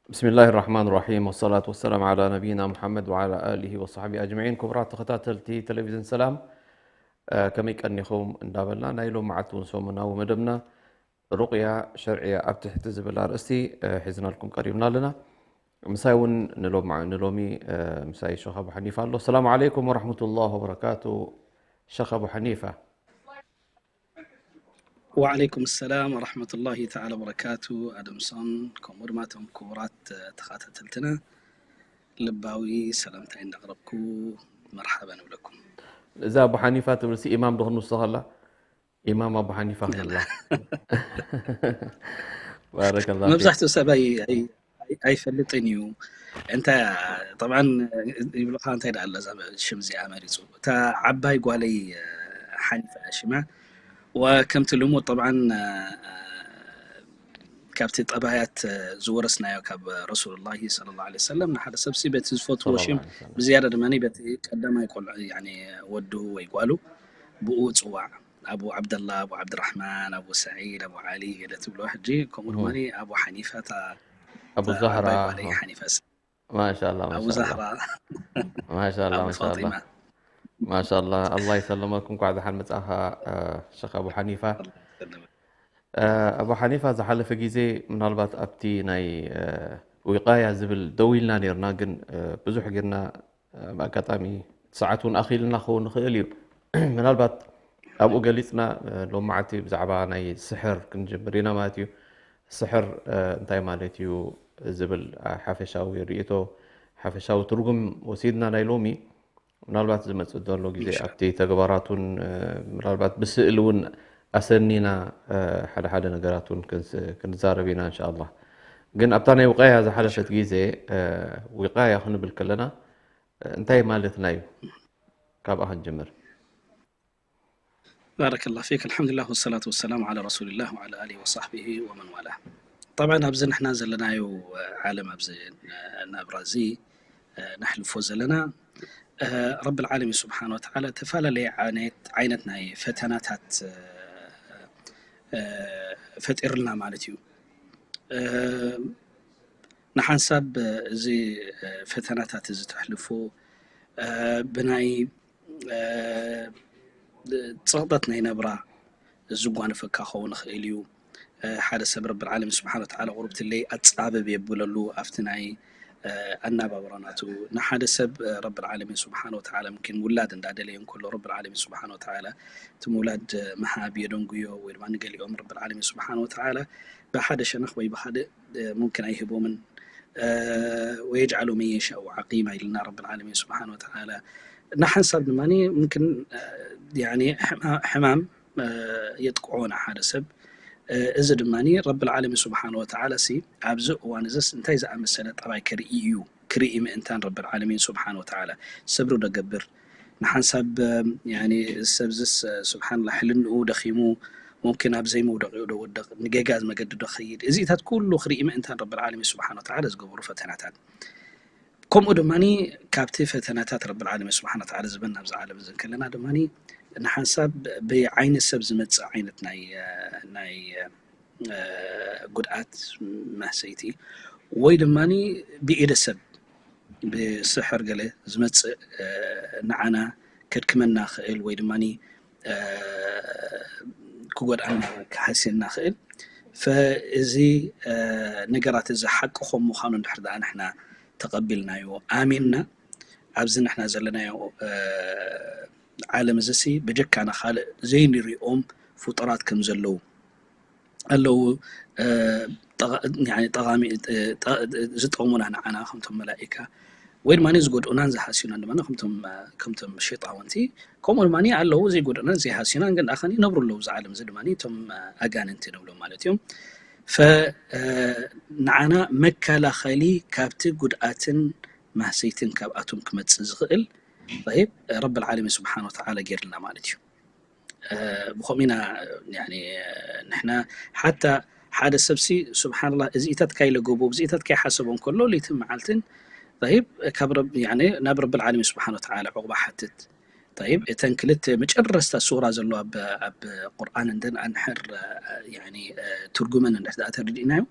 ብስሚላሂ ራሕማን ራሒም፣ ወሰላቱ ወሰላም ዓላ ነቢይና ሙሓመድ ወዓላ ኣሊሂ ወሰሕቢሂ ኣጅመዒን። ክቡራት ተኸታተልቲ ቴሌቪዝን ሰላም፣ እ፣ ከመይ ቀኒኹም እንዳበልና፣ ናይ ሎም መዓልቲ እውን ሰሙናዊ መደብና ሩቕያ ሸርዕያ ኣብ ትሕቲ ዝብል ኣርእስቲ፣ እ፣ ሒዝናልኩም ቀሪብና ኣለና። ምሳይ እውን ንሎም-፣ ንሎሚ፣ እ፣ ምሳይ ሸኽ ኣቡ ሓኒፋ ኣሎ። ሰላሙ ዓለይኩም ወረሕመቱላህ ወበረካቱ። ሸኽ ኣቡ ሓኒፋ። ወዓለይኩም ሰላም ወረሕመቱላሂ ተዓላ ወበረካቱ። ኣደምሶን ከምኡ ድማ እቶም ክቡራት ተኸታተልትና ልባዊ ሰላምታይ እንዳቕረብኩ መርሓባ ንብለኩም። እዛ ኣቡ ሓኒፋ ትብልሲ ኢማም ዶ ክንውስኸላ? ኢማም ኣቡ ሓኒፋ ክንብላ። ባረከላህ ፊክ። መብዛሕትኡ ሰብ ኣይ-፣ ኣይ-፣ ኣይ-፣ ኣይፈልጥን እዩ። እንታይ ጠብዓን ይብሉኻ፣ እንታይ ደኣ ኣላ እዛ ሽም እዚኣ መሪጹ? እታ ዓባይ ጓለይ ሓኒፋ እያ ሽማ። ወከምቲ ልሙድ ጠብዓን ካብቲ ጠባያት ዝወረስናዮ ካብ ረሱሉላሂ ሰለላሁ ዐለይሂ ወሰለም፣ ንሓደ ሰብሲ በቲ ዝፈትዎ ሽም ብዝያዳ ድማ በቲ ቀዳማይ ቆልዑ፣ ያኒ ወዱ ወይ ጓሉ ብኡ ጽዋዕ። ኣቡ ዓብደላ፣ ኣቡ ዓብድራሕማን፣ ኣቡ ሰዒድ፣ ኣቡ ዓሊ ገለ ትብሎ። ሕጂ ከምኡ ድማ ኣቡ ሓኒፋ፣ እታ ኣቡ እታ ዛህራ፣ ዓባይ ጓለይ ኣሃ። ሓኒፋ ስ-፣ ማሻላ፣ ኣቡ ማሻላ። ዛህራ፣ ማሻላ፣ ኣቡ ማሻላ። ፋጢማ። ማሻላ፣ ኣላህ ይሰለመኩም። እንኳዕ ደሓን መጻኻ፣ እ፣ ሸኽ ኣቡ ሓኒፋ። ኣላህ ይሰለመክ። እ፣ ኣቡ ሓኒፋ፣ ዝሓለፈ ግዜ ምናልባት ኣብቲ ናይ፣ እ፣ ዊቃያ ዝብል ደው ኢልና ኔርና፣ ግን፣ እ፣ ብዙሕ ጌርና፣ እ፣ ብኣጋጣሚ ሰዓት እውን ኣኺልና ክኸውን ይኽእል እዩ። ምናልባት ኣብኡ ገሊጽና፣ እ፣ ሎም መዓልቲ ብዛዕባ ናይ ስሕር ክንጅምር ኢና ማለት እዩ። ስሕር፣ እ፣ እንታይ ማለት እዩ ዝብል፣ እ፣ ሓፈሻዊ ርእይቶ፣ ሓፈሻዊ ትርጉም ወሲድና ናይ ሎሚ፣ ምናልባት ዝመጽእ ዘሎ ግዜ ኢንሻ-፣ ኣብቲ ተግባራቱን፣ እ፣ ምናልባት ብስእሊ እውን ኣሰኒና፣ እ፣ ሓደ ሓደ ነገራት እውን ክንስ-፣ ክንዛረብ ኢና እንሻኣላህ። ግን ኣብታ ናይ ውቃያ ዝሓለፈት ግዜ፣ እ፣ ዊቃያ ክንብል ከለና፣ እ፣ እንታይ ማለትና እዩ? ካብኣ ክንጅምር። ባረከላሁ ፊክ። ኣልሐምዱሊላህ ወሰላቱ ወሰላሙ ዓላ ረሱሊላህ ወዓላ ኣሊሂ ወሰሕቢሂ ወመን ዋላ። ጠብዓን ኣብዚ ንሕና ዘለናዮ ዓለም፣ ኣብዚ ናብራ እዚ ነሕልፎ ዘለና፣ ረብል ዓለሚን ስብሓነ ወተዓላ ዝተፈላለየ ዓይነት፣ ዓይነት ናይ ፈተናታት ፈጢርልና ማለት እዩ። ንሓንሳብ እዚ ፈተናታት እዚ ተሕልፎ ብናይ እ፣ ጽቕጠት ናይ ናብራ ዝጓነፈካ ክኸውን ይኽእል እዩ። እ፣ ሓደ ሰብ ረብል ዓለሚን ስብሓነ ወተዓላ ቁርብትለይ ኣጻብብ የብለሉ ኣብቲ ናይ፣ እ፣ ኣናባብራ ናቱ። ንሓደ ሰብ፣ እ፣ ረብል ዓለሚን ስብሓነ ወተዓላ ምኪን ውላድ እንዳደለየ እንከሎ ረብል ዓለሚን ስብሓነ ወተዓላ እቲ ምውላድ፣ እ፣ ምሃብ የደንጉዮ ወይ ድማ ንገሊኦም ረብል ዓለሚን ስብሓነ ወተዓላ ብሓደ ሸነኽ ወይ ብኻልእ እ፣ ሙምኪን ኣይህቦምን። እ፣ ወየጅዓሉ መን የሻኡ ዓቂማ ኢልና ረብል ዓለሚን ስብሓነ ወተዓላ። ንሓንሳብ ድማ ሙምኪን፣ እ፣ ያኒ ሕማ-፣ ሕማም፣ እ፣ የጥቅዖ ንሓደ ሰብ። እ፣ እዚ ድማ ረብል ዓለሚን ስብሓነ ወተዓላ ሲ ኣብዚ እዋን እዚስ እንታይ ዝኣመሰለ ጠባይ ከርኢ እዩ? ክርኢ ምእንታን ረብል ዓለሚን ስብሓነ ወተዓላ ሰብሪ ዶ ገብር? ንሓንሳብ፣ ያኒ፣ ሰብዝስ፣ ስብሓንላ፣ ሕልንኡ ደኺሙ፣ ሙምኪን ኣብ ዘይመውደቂኡ ዶ ወድቕ፣ ንጌጋ መገዲ ዶ ኸይድ? እዚታት ኩሉ ክርኢ ምእንታን ረብል ዓለሚን ስብሓነ ወተዓላ ዝገበሩ ፈተናታት። ከምኡ ድማ ካብቲ ፈተናታት ረብል ዓለሚን ስብሓነ ወተዓላ ዝበን ናብዚ ዓለም እዚ እንከለና ድማ ንሓንሳብ ብዓይኒ ሰብ ዝመጽእ ዓይነት ናይ፣ ናይ፣ እ፣ ጉድኣት መህሰይቲ ወይ ድማ ብኢደ ሰብ ብስሕር ገለ ዝመጽእ፣ እ፣ ንዓና ከድክመና ክእል ወይ ድማ፣ እ፣ ክጎድኣና ክሃስየና ክእል። ፈ-፣ እዚ፣ እ፣ ነገራት እዚ ሓቂ ከም ምዃኑ እንድሕር ደኣ ንሕና ተቐቢልናዮ፣ ኣሚንና፣ ኣብዚ ንሕና ዘለናዮ፣ እ፣ ዓለም እዚሲ ብጀካና ካልእ ዘይንሪኦም ፍጡራት ከም ዘለዉ ኣለዉ፣ ጠቓሚ፣ ዝጠቕሙና ንዓና ከምቶም መላኢካ፣ ወይ ድማ ዝጎድኡናን ዝሃስዩናን ድማ ከምቶም ሸይጣውንቲ። ከምኡ ድማ ኣለዉ ዘይጎድኡናን ዘይሃስዩናን፣ ግን ኣኸን ይነብሩ ኣለዉ። እዚ ዓለም እዚ ድማ እቶም ኣጋንንቲ ንብሎም ማለት እዮም። ንዓና መከላኸሊ ካብቲ ጉድኣትን ማህሰይትን ካብኣቶም ክመፅእ ዝኽእል ረብ ዓለሚን ስብሓን ወተዓላ ጌርልና ማለት እዩ። ብኸምኡ ኢና ንሕና ሓታ ሓደ ሰብሲ ስብሓንላ እዚኢታት ካይለገቡ ብዚኢታት ካይሓሰቦ እንከሎ ለይትን መዓልትን ናብ ረብ ዓለሚን ስብሓን ወተዓላ ዕቑባ ሓትት። ጠይብ፣ እተን ክልተ መጨረስታ ሱራ ዘለዋ ኣብ ቁርኣን እንድሕር ትርጉመን እንድሕር ተረዲእናዮ፣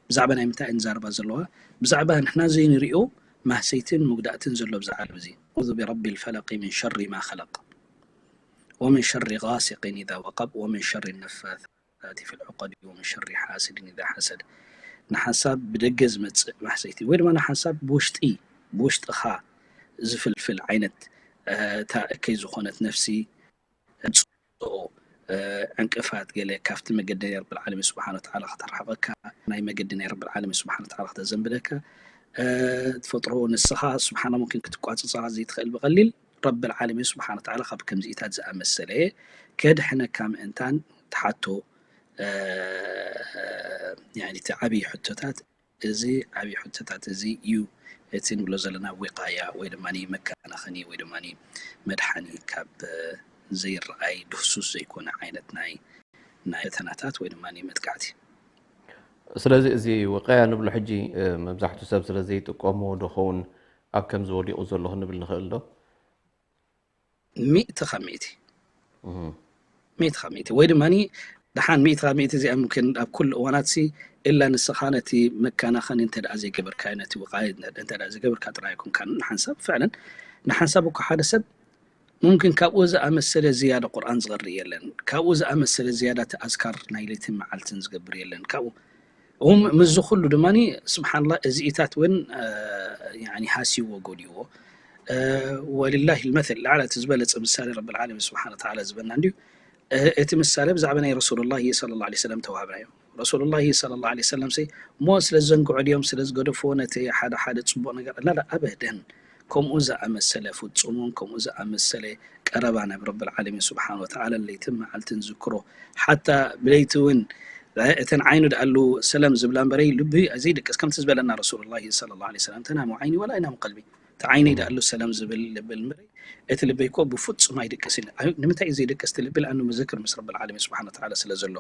ብዛዕባ ናይ ምንታይ እንዛርባ ዘለዋ? ብዛዕባ ንሕና ዘይንሪኦ ማህሰይትን ምጉዳእትን ዘሎ ብዛ ዓለም እዚ። ኣዑዙ ቢረቢ ልፈለቂ ምን ሸሪ ማ ኸለቅ ወምን ሸሪ ጋሲቅን ኢዛ ወቀብ ወምን ሸሪ ነፋሳቲ ፊ ልዑቀድ ወምን ሸሪ ሓስድን ኢዛ ሓሰድ። ንሓንሳብ ብደገ ዝመፅእ ማህሰይቲ ወይ ድማ ንሓንሳብ ብውሽጢ ብውሽጥኻ ዝፍልፍል ዓይነት እታ እከይ ዝኾነት ነፍሲ ዕንቅፋት ገለ ካብቲ መገዲ ናይ ረብል ዓለሚን ስብሓን ወተዓላ ከተርሕቐካ፣ ናይ መገዲ ናይ ረብል ዓለሚን ስብሓን ወተዓላ ከተዘንብለካ ትፈጥሮ ንስኻ ስብሓና ሙምኪን ክትቋፅፃ ዘይትኽእል ብቐሊል ረብል ዓለሚን ስብሓን ወተዓላ ካብ ከምዚኢታት ዝኣመሰለ ከድሕነካ ምእንታን ትሓቶ እቲ ዓብዪ ሕቶታት እዚ ዓብዪ ሕቶታት እዚ እዩ። እቲ ንብሎ ዘለና ዊቃያ ወይ ድማ መከናኸኒ ወይ ድማ መድሓኒ ካብ ዘይረኣይ ድህሱስ ዘይኮነ ዓይነት ናይ ናይ ፈተናታት ወይ ድማ መጥቃዕቲ። ስለዚ እዚ ውቃያ ንብሎ ሕጂ መብዛሕቱ ሰብ ስለ ዘይጥቀሞ ዶ ኸውን ኣብ ከምዚ ወዲቑ ዘሎ ክንብል ንኽእል ዶ? ሚእቲ ካብ ሚእቲ ሚእቲ ካብ ሚእቲ ወይ ድማ ደሓን ሚእቲ ካብ ሚእቲ እዚኣ ሙምኪን ኣብ ኩሉ እዋናት ሲ እላ ንስኻ ነቲ መከናኸኒ እንተ ደኣ ዘይገበርካዮ ነቲ ውቃያ እንተ ደኣ ዘይገበርካ ጥራይ ኣይኮንካን። ንሓንሳብ ፍዕለን ንሓንሳብ እኮ ሓደ ሰብ ሙምኪን ካብኡ ዝኣመሰለ ዝያዳ ቁርኣን ዝቕሪ የለን። ካብኡ ዝኣመሰለ ዝያዳ እቲ ኣዝካር ናይ ለይትን መዓልትን ዝገብር የለን። ካብኡ እም ምስዚ ኩሉ ድማ ስብሓንላ እዚኢታት እውን ሃሲዎ ጎዲዎ ወሊላህ ልመል ላዕላ እቲ ዝበለፀ ምሳሌ ረብል ዓለሚን ስብሓን ወተዓላ ዝበና እንድዩ። እቲ ምሳሌ ብዛዕባ ናይ ረሱሉላህ ሰለላሁ ዐለይሂ ወሰለም ተዋህብናዮ። ረሱሉላህ ሰለላሁ ዐለይሂ ወሰለም ሰይ እሞ ስለ ዝዘንግዑ ድዮም ስለ ዝገደፍዎ ነቲ ሓደ ሓደ ፅቡቕ ነገር ላላ ኣበደን። ከምኡ ዝኣመሰለ ፍፁምን ከምኡ ዝኣመሰለ ቀረባ ናብ ረብል ዓለሚን ስብሓን ወተዓላ ለይትን መዓልትን ዝክሮ ሓታ ብለይቲ እውን እተን ዓይኑ ደኣሉ ሰለም ዝብላ እምበረይ ልቢ ዘይድቅስ ከምቲ ዝበለና ረሱሉላህ ሰለላሁ ዐለይሂ ወሰለም ተናሙ ዓይኒ ወላ ይናሙ ቀልቢ። እቲ ዓይነይ ደኣሉ ሰለም ዝብል ልብል እምበረይ እቲ ልበይ እኮ ብፍፁም ኣይድቅስን። ንምንታይ እዩ ዘይድቅስ እቲ ልቢ? ለኣኑ ምዝክር ምስ ረብል ዓለሚን ስብሓን ወተዓላ ስለ ዘሎ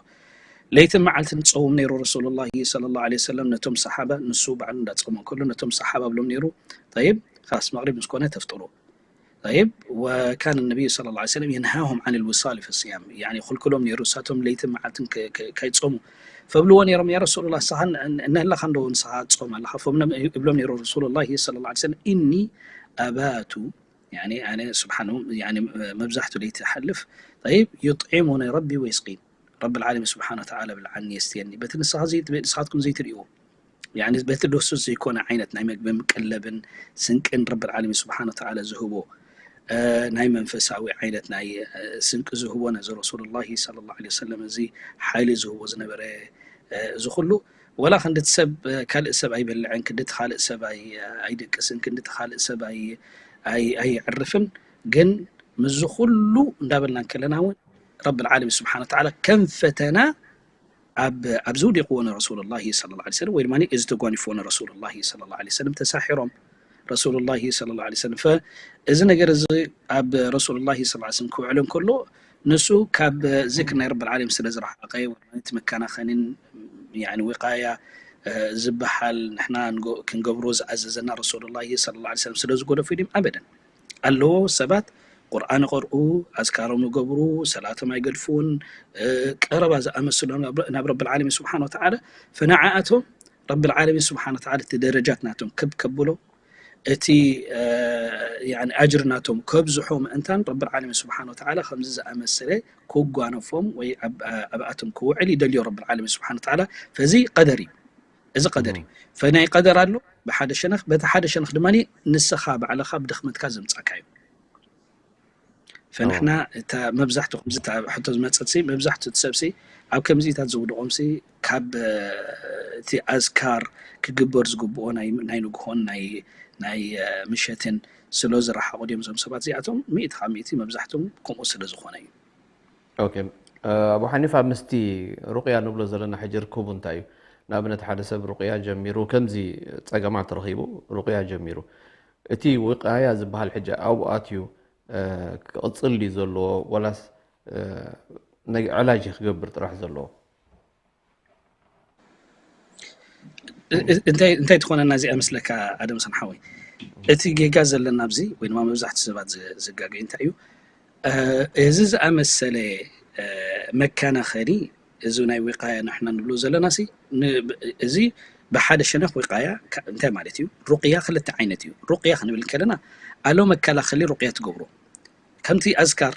ለይትን መዓልትን ዝፀውም ነይሩ ረሱሉላህ ሰለላሁ ዐለይሂ ወሰለም ነቶም ሰሓባ። ንሱ ባዕሉ እንዳፀወመ ከሎ ነቶም ሰሓባ ብሎም ነይሩ፣ ጠይብ፣ ኻስ መቕሪብ ምስ ኮነ ተፍጥሩ። ጠይብ፣ ወካነ ነቢዩ ሰለላሁ ዐለይሂ ወሰለም የንሃሁም ዐን ልውሳል ፊ ስያም፣ ያኒ ኹልክሎም ነይሩ፣ ንሳቶም ለይትን መዓልትን ከ-፣ ከ-፣ ከይፀሙ። ፈብልዎ ነይሮም፣ ያ ረሱሉላህ፣ ንስኻ ን-፣ ን-፣ ንህላኻ እንዶ ንስኻ ትፀውም ኣለኻ? ፈብሎም ይብሎም ነይሩ ረሱሉላህ ሰለላሁ ዐለይሂ ወሰለም፣ ኢኒ ኣባቱ፣ ያኒ ኣነ ስብሓን፣ ያኒ መብዛሕቱ ለይቲ ይሓልፍ። ጠይብ፣ ዩጥዒሙኒ ረቢ ወይስቂን። ረብል ዓለሚን ስብሓን ወተዓላ ብልዓኒ የስትየኒ። በቲ ንስኻ ዘይ-፣ ንስኻትኩም ዘይትርእይዎ፣ ያኒ በቲ ደሱስ ዘይኮነ ዓይነት ናይ መግብን ቀለብን ስንቅን ረብል ዓለሚን ስብሓን ወተዓላ ዝህቦ፣ እ፣ ናይ መንፈሳዊ ዓይነት ናይ፣ እ፣ ስንቂ ዝህቦ ነዚ ረሱሉላሂ ሰለላሁ ዐለይሂ ወሰለም እዚ ሓይሊ ዝህቦ ዝነበረ፣ እ፣ እዚ ኩሉ ወላ ክንድቲ ሰብ፣ እ፣ ካልእ ሰብ ኣይበልዕን፣ ክንድቲ ካልእ ሰብ ኣይ-፣ ኣይድቅስን፣ ክንድቲ ካልእ ሰብ ኣይ-፣ ኣይ-፣ ኣይዕርፍን። ግን ምስዚ ኩሉ እንዳበልና እንከለና እውን ረብል ዓለሚን ስብሓን ወተዓላ ከም ፈተና ኣብ፣ ኣብዚ ውዲቕዎ ንረሱሉላሂ ሰለላሁ ዐለይሂ ወሰለም ወይ ድማ እዚ ተጓኒፍዎ ንረሱሉላሂ ሰለላሁ ዐለይሂ ወሰለም ተሳሒሮም ረሱሉላሂ ሰለላሁ ዐለይሂ ወሰለም። ፈ-፣ እዚ ነገር እዚ ኣብ ረሱሉላሂ ሰለላሁ ዐለይሂ ወሰለም ክውዕል እንከሎ ንሱ ካብ ዝክር ናይ ረብል ዓለሚን ስለ ዝረሓቐ ወይ ድማ እቲ መከናኸኒን ያኒ ዊቃያ፣ እ፣ ዝበሃል ንሕና ንጎ-፣ ክንገብሮ ዝኣዘዘና ረሱሉላሂ ሰለላሁ ዐለይሂ ወሰለም ስለ ዝጎደፉ ድም? ኣበደን። ኣለዎ ሰባት ቁርኣን ይቐርኡ፣ ኣዝካሮም ይገብሩ፣ ሰላቶም ኣይገድፉን፣ እ፣ ቀረባ ዝኣመስሉ ናብ፣ ናብ ረብል ዓለሚን ስብሓን ወተዓላ። ፈንዓኣቶም ረብል ዓለሚን ስብሓን ወተዓላ እቲ ደረጃት ናቶም ከብ ከብሎ፣ እቲ፣ እ፣ ያኒ ኣጅሪ ናቶም ከብዝሖ ምእንታን ረብል ዓለሚን ስብሓን ወተዓላ ከምዚ ዝኣመሰለ ክጓነፎም ወይ ኣብ፣ ኣብኣቶም ክውዕል ይደልዮ ረብል ዓለሚን ስብሓን ወተዓላ። ፈዚ ቀደር እዩ። እዚ ቀደር እዩ። ፈናይ ቀደር ኣሎ ብሓደ ሸነኽ፣ በቲ ሓደ ሸነኽ ድማ ንስኻ ባዕልኻ ብድኽመትካ ዘምጻእካዮ። ፈንሕና እታ መብዛሕትኡ ከምዚ እታ ሕቶ ዝመፀት ሲ መብዛሕትኡ እቲ ሰብ ሲ ኣብ ከምዚታት ዝውድቖም ሲ ካብ እቲ ኣዝካር ክግበር ዝግብኦ ናይ ንግሆን ናይ ምሸትን ስለ ዝረሓቑ ድዮም እዞም ሰባት እዚኣቶም? ሚእቲ ካብ ሚእቲ መብዛሕትኦም ከምኡ ስለ ዝኾነ እዩ። ኣቡ ሓኒፋ ምስቲ ሩቅያ ንብሎ ዘለና ሕጂ ርክቡ እንታይ እዩ? ንኣብነት ሓደ ሰብ ሩቅያ ጀሚሩ ከምዚ ፀገማት ረኺቡ ሩቅያ ጀሚሩ እቲ ውቃያ ዝበሃል ሕጂ ኣብኡ ኣትዩ ክቕፅል ድዩ ዘለዎ ወላስ ዕላጅ ክገብር ጥራሕ ዘለዎ? እንታይ ትኾነና እዚኣ ምስለካ ኣደም ሰንሓወይ? እቲ ጌጋ ዘለና ኣብዚ ወይ ድማ መብዛሕትኡ ሰባት ዝጋገ እንታይ እዩ? እዚ ዝኣመሰለ መከናኸኒ እዚ ናይ ዊቃያ ንሕና ንብሎ ዘለና እዚ ብሓደ ሸነኽ ዊቃያ እንታይ ማለት እዩ? ሩቅያ ክልተ ዓይነት እዩ። ሩቅያ ክንብል ከለና ኣሎ መከላኸሊ ሩቅያ ትገብሮ ከምቲ ኣዝካር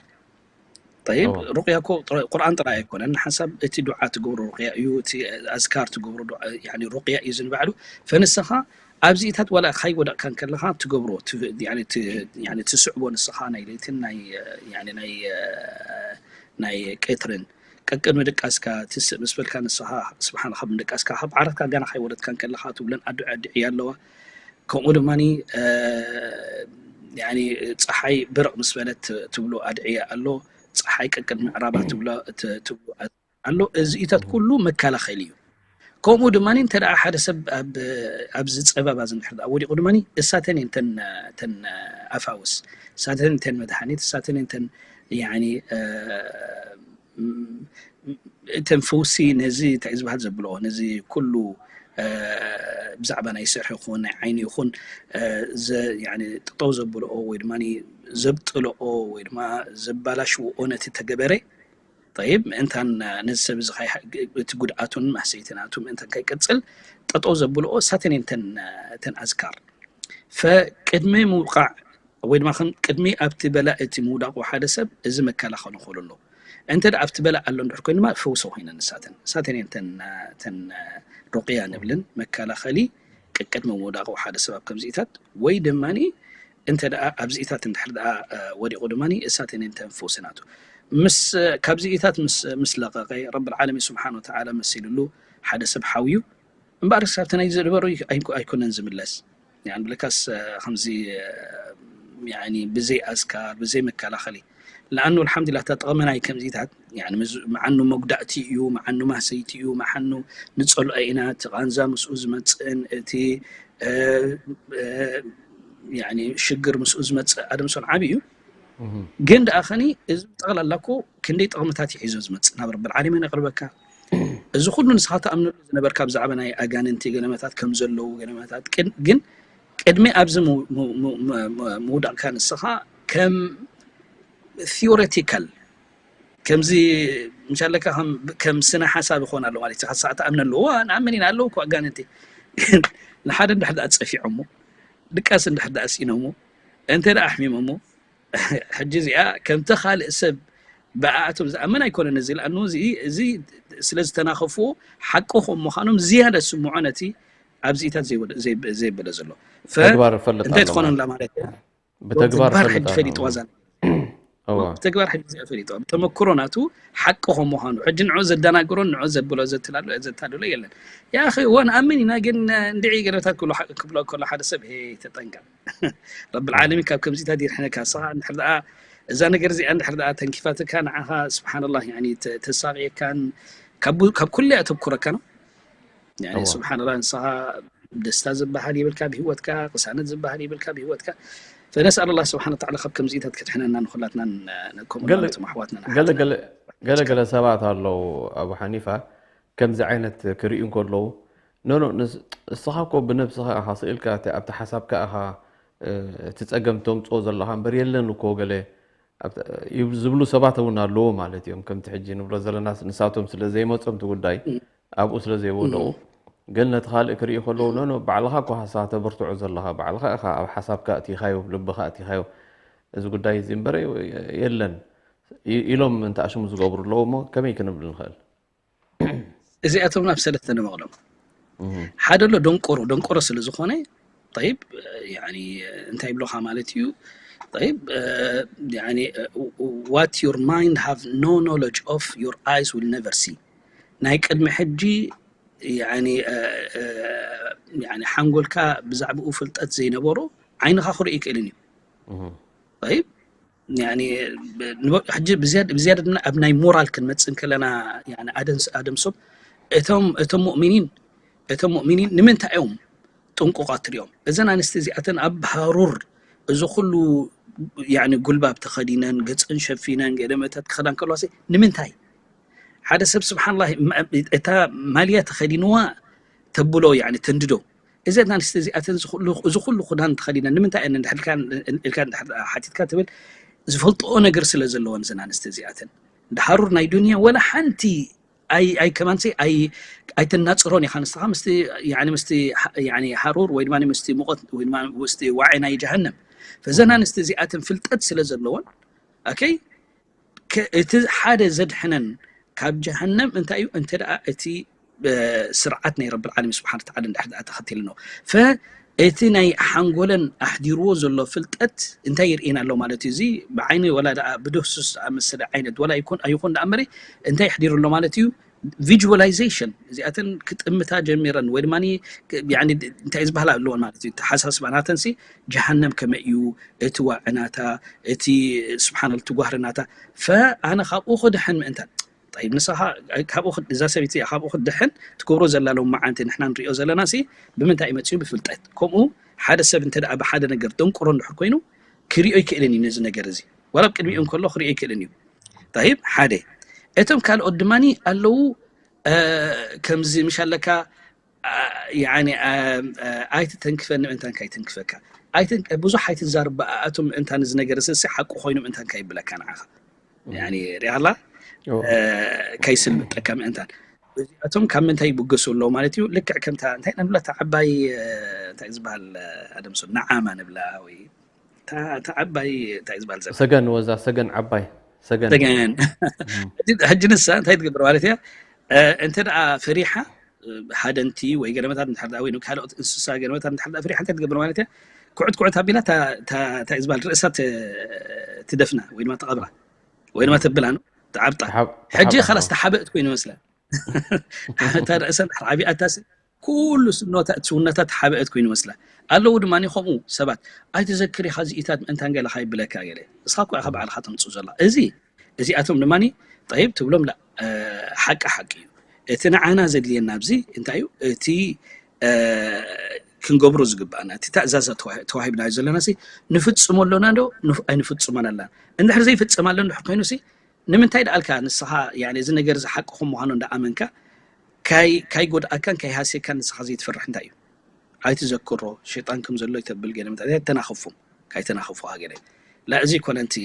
ጠይብ ሩቅያ እኮ ቁርኣን ጥራይ ኣይኮነን። ሓንሳብ እቲ ዱዓ ትገብሮ ሩቅያ እዩ፣ እቲ ኣዝካር ትገብሮ ሩቅያ እዩ ዝንባዕሉ። ፈንስኻ ኣብዚኢታት ዋላ ካይ ወደቕካ እንከለኻ ትገብሮ ትስዕቦ ንስኻ ናይ ለይትን ናይ ናይ ናይ ቀትርን ቀቅድሚ ድቃስካ ትስእ ምስ በልካ ንስኻ ስብሓንካ ምድቃስካ ካብ ዓራትካ ጋና ካይ ወረድካ እንከለኻ ትብለን ኣዱዐ ኣድዕያ ኣለዋ። ከምኡ ድማ ፀሓይ ብርቕ ምስ በለት ትብሎ ኣድዕየ ኣሎ። ፀሓይ ቀቅድ ምዕራባ ትብሎ ኣሎ። እዚኢታት ኩሉ መከላኸሊ እዩ። ከምኡ ድማ እንተ ሓደ ሰብ ኣብዚ ፀበባ ዝንድሕር ወዲቑ ድማ እሳተን እተን ኣፋውስ እሳተን እተን መድሓኒት እሳተን እተን እተን ፈውሲ ነዚ እንታይ ዝበሃል ዘብልኦ ነዚ ኩሉ ብዛዕባ ናይ ስሕሪ ይኹን ናይ ዓይኒ ይኹን ጠጠው ዘብልኦ ወይ ድማ ዘብጥልኦ ወይ ድማ ዘባላሽውኦ ነቲ ተገበረ ጠይብ ምእንታን ነዚ ሰብ እዚ እቲ ጉድኣቱን ማህሰይቲ ናቱ ምእንታን ከይቀፅል ጠጠው ዘብልኦ እሳተን እተን ኣዝካር ፈቅድሚ ምውቃዕ ወይ ድማ ቅድሚ ኣብቲ በላእ እቲ ምውዳቁ ሓደ ሰብ እዚ መከላኸሊ ክኽእሉ ኣለዎ። እንተ ኣብቲ በላእ ኣሎ እንድሕር ኮይኑ ድማ ፈውሲ ኮይነን ንሳተን ንሳተን እየን ተን ሩቅያ ንብልን መከላኸሊ ቅቅድሚ ምውዳቁ ሓደ ሰብ ኣብ ከምዚኢታት ወይ ድማ እንተ ኣብዚኢታት እንድሕር ደኣ ወዲቁ ድማ እሳተን እየን ተን ፈውሲ ናቱ ምስ ካብዚኢታት ምስ ለቀቀ ረብል ዓለሚን ስብሓን ወተዓላ መሲልሉ ሓደ ሰብ ሓውዩ እምበኣር ክሳብቲ ናይ ዝነበሮ ኣይኮነን ዝምለስ ብለካስ ከምዚ ብዘይ ኣዝካር ብዘይ መከላኸሊ ለኣኑ ኣልሓምዱላ እታ ጥቕሚ ናይ ከምዚታት መዓኑ መጉዳእቲ እዩ መዓኑ ማህሰይቲ እዩ መዓኑ ንፀልኦ ኢና እቲ ቃንዛ ምስኡ ዝመፅእን እቲ ሽግር ምስኡ ዝመፅእ ኣደምሶን ዓብዪ እዩ ግን ደኣ ኸኒ እዚ ጠቕላላ እኮ ክንደይ ጥቕምታት ይሒዞ ዝመፅእ ናብ ረብል ዓለሚን የቕርበካ እዚ ኩሉ ንስኻ ተኣምነሉ ዝነበርካ ብዛዕባ ናይ ኣጋንንቲ ገለመታት ከም ዘለዉ ገለመታት ግን ቅድሚ ኣብዚ ምውዳቕካ ንስኻ ከም theoretical ከምዚ ምሻለካ ከም ስነ ሓሳብ ይኾን ኣሎ ማለት ኢኻ ሳዕ ተኣምነሉ ዋ ንኣምን ኢና ኣለዉ እኮ ኣጋንንቲ ንሓደ እንድሕር ደኣ ፀፊዖሞ ድቃስ እንድሕር ደኣ ስኢኖሞ እንተ ደኣ ኣሕሚሞሞ ሕጂ እዚኣ ከምቲ ካልእ ሰብ ብኣኣቶም ዝኣምን ኣይኮነን እዚ ለኣኑ እዚ እዚ ስለ ዝተናኸፍዎ ሓቂ ከም ምዃኖም ዝያዳ ስምዖ ነቲ ኣብዚኢታት ዘይበለ ዘሎ ተግባር ፈልጥ እንታይ ኣሎ ትኾነላ ማለት ማለት እዩ። ብተግባር ግንባር ፈልጥ ሕጂ ኣሎ። ፈሊጥዋ እዛ እዋ ብተግባር ሕጂ እዚኣ ፈሊጥዋ ብተመክሮ ናቱ ሓቂ ከም ምዃኑ ሕጂ ንዑ ዘደናግሮን ንዑ ዘብሎ ዘትላሎ ዘታልሎ የለን። ያ ኣኺ እወ ንኣምን ኢና ግን እንድዒ ገለታት ክብሎ ክብሎ ከሎ ሓደ ሰብ ሄ ተጠንቀቕ ረብል ዓለሚን ካብ ከምዚታት ይድሕነካ ንስኻ እንድሕር ደኣ እዛ ነገር እዚኣ እንድሕር ደኣ ተንኪፋትካ ንዓኻ ስብሓንላህ ያኒ ተ- ተሳቕየካን ካብ ቡ- ካብ ኩሉ ኣተኩረካ ነው ያኒ እዋ። ስብሓንላህ ንስኻ ደስታ ዝበሃል ይብልካ ብህይወትካ ቅሳነት ዝበሃል ይብልካ ብህይወትካ ፈነስኣል ኣላህ ስብሓን ወተዓላ ካብ ከምዚታት ክድሕነና ንኩላትና ከምኡ ገለ ናቶም ኣሕዋትና ገለ ገለ ገለ ገለ ሰባት ኣለዉ ኣቡ ሓኒፋ ከምዚ ዓይነት ክርእዩ እንከለዉ ኖኖ ንስ- እስኻ እኮ ብነብስኻ ኢኻ ስኢልካ እቲ ኣብቲ ሓሳብካ ኢኻ እ፣ እቲ ጸገም ተምፅኦ ዘለኻ እምበር የለን እኮ ገለ ኣብቲ- ይብ- ዝብሉ ሰባት እውን ኣለዉ ማለት እዮም ከምቲ ሕጂ ንብሎ ዘለና ንሳቶም ስለ ዘይመፆም እቲ ጉዳይ ኣብኡ ስለ ዘይወደቑ ግን ነቲ ካልእ ክርኢ ከለዉ ኖኖ ባዕልኻ እኮ ሃሳ ተበርትዖ ዘለኻ ባዕልኻ ኢኻ ኣብ ሓሳብካ እቲኻዮ ልብኻ እቲኻዮ እዚ ጉዳይ እዚ እምበረ የለን ኢ- ኢሎም እንተኣሽሙ ዝገብሩ ኣለዉ እሞ ከመይ ክንብል ንኽእል እዚኣቶም ናብ ሰለስተ ንመቕሎም ሓደ ኣሎ ደንቆሮ ደንቆሮ ስለ ዝኾነ طيب يعني እንታይ ይብሉኻ ማለት እዩ? طيب يعني what your mind have no knowledge of, your eyes will never see. ናይ ቅድሚ ሕጂ يعني يعني ሓንጎልካ ብዛዕባኡ ፍልጠት ዘይነበሮ ዓይንኻ ክርኢ ይክእልን እዩ። طيب يعني ሕጂ ብዝያድ ብዝያድ ድማ ኣብ ናይ ሞራል ክንመጽእ እንከለና يعني ኣደም ኣደም ሰብ እቶም እቶም ሙእሚኒን እቶም ሙእሚኒን ንምንታይ እዮም ጥንቁቓት ትሪኦም? እዘን ኣንስቲ እዚኣተን ኣብ ሃሩር እዚ ኩሉ يعني ጉልባብ ተኸዲነን ገጸን ሸፊነን ገለ መታት ክኸዳን ከለዋ ንምንታይ ሓደ ሰብ ስብሓንላ እታ ማልያ ተኸዲንዋ ተብሎ يعني ተንድዶ እዘን ኣንስቲ እዚኣተን እዚ ኩሉ ክዳን ተኸዲነን ንምንታይ እየን እንድሕር ኢልካ እንድሕር ሓቲትካ ትብል ዝፈልጥኦ ነገር ስለ ዘለወን እዘን ኣንስቲ እዚኣተን ድሓሩር ናይ ዱንያ ወላ ሓንቲ ኣይ ኣይ ከማንሲ ኣይ ኣይተናፅሮን ኢኻ ንስኻ ምስቲ يعني ምስቲ يعني ሃሩር ወይ ድማ ምስቲ ሙቐት ወይ ድማ ምስቲ ዋዒ ናይ ጀሃነም ፈዘን ኣንስቲ እዚኣተን ፍልጠት ስለ ዘለወን ኣከይ እቲ ሓደ ዘድሕነን ካብ ጀሃነም እንታይ እዩ እንተ ደኣ እቲ ስርዓት ናይ ረብል ዓለሚን ስብሓን ተዓላ እንድሕር ደኣ ተኸቲልኖ ፈ እቲ ናይ ሓንጎለን ኣሕዲርዎ ዘሎ ፍልጠት እንታይ ይርእየና ኣሎ ማለት እዩ እዚ ብዓይኒ ወላ ደኣ ብድህሱስ ዝኣመሰለ ዓይነት ወላ ይኮን ኣይኮን ደኣ እምበሪ እንታይ ይሕዲሩ ኣሎ ማለት እዩ visualization እዚኣተን ክጥምታ ጀሚረን ወይ ድማ እንታይ ዝበሃል ኣለዎን ማለት እዩ ተሓሳስባ ናተንሲ ጀሃነም ከመይ እዩ እቲ ዋዕናታ እቲ ስብሓን እቲ ጓህርናታ ፈኣነ ካብኡ ክድሕን ምእንታን طيب ንስኻ ካብኡ እዛ ሰበይቲ እዚኣ ካብኡ ክትድሕን ትገብሮ ዘላ ሎም መዓንቲ ንሕና ንሪኦ ዘለና ሲ ብምንታይ እዩ መፅኡ ብፍልጠት ከምኡ ሓደ ሰብ እንተ ደኣ ብሓደ ነገር ደንቁሮ እንድሕር ኮይኑ ክሪኦ ይክእልን እዩ ነዚ ነገር እዚ ዋላ ኣብ ቅድሚኡ እንከሎ ክሪኦ ይክእልን እዩ طيب ሓደ እቶም ካልኦት ድማ ኣለዉ ከምዚ ምሽ ኣለካ يعني ኣይትተንክፈኒ ምእንታን ካይተንክፈካ ብዙሕ ኣይትዛርብ ኣቶም ምእንታን እዚ ነገር እዚ ሓቂ ኮይኑ ምእንታን ካይብለካ ንዓኻ يعني ሪኣላ ከይስልምጠካ ምእንታን እዚኣቶም ካብ ምንታይ ይብገሱ ኣለዉ ማለት እዩ ልክዕ ከምታ እንታይ ነብላ እታ ዓባይ እንታይ ዝበሃል ኣደምሶ ንዓማ ንብላ ወይ እታ ዓባይ እንታይ ዝበሃል ዘ ሰገን ወዛ ሰገን ዓባይ ሰገን ሰገን ሕጂ ንሳ እንታይ ትገብር ማለት እያ እንተ ደኣ ፈሪሓ ሃደንቲ ወይ ገለመታት እንድሕር ወይ ካልኦት እንስሳ ገለመታት እንድሕር ፈሪሓ እንታይ ትገብር ማለት እያ ኩዕት ኩዕት ኣቢላ እንታይ ዝበሃል ርእሳ ትደፍና ወይ ድማ ተቐብራ ወይ ድማ ተብላ ትዓብጣ ሕጂ ኻላስ ተሓበእት ኮይኑ መስላ እታ ርእሳ ዓቢኣታሲ ኩሉ ስኖታ እቲ ስውነታ ተሓበአት ኮይኑ መስላ ኣለዉ ድማ ከምኡ ሰባት ኣይትዘክር ኢኻ ዝኢታት ምእንታን ገለ ካይብለካ ገለ እስኻ እኮ ኢኻ ባዕልኻ ተምፅኡ ዘላ እዚ እዚኣቶም ድማ ጠይብ ትብሎም ሓቂ ሓቂ እዩ እቲ ንዓና ዘድልየና ኣብዚ እንታይ እዩ እቲ ክንገብሮ ዝግባኣና እቲ ትእዛዛ ተዋሂብናዮ ዘለና ንፍፅሞ ኣሎና ዶ ኣይንፍፅሞን ኣለና እንድሕር ዘይፍፅም ኣሎ እንድሕር ኮይኑ ንምንታይ ደኣልካ ንስኻ እዚ ነገር እዚ ሓቂ ከም ምዃኑ እንዳኣመንካ ካይ ጎድኣካን ካይ ሃስየካን ንስኻ ዘይትፈርሕ እንታይ እዩ ኣይትዘክሮ ሸይጣን ከም ዘሎ ይተብል ገለ ምታ ኣይተናኽፉ ካይተናኽፉ ሃገለ ላ እዚ ኮነ ንቲ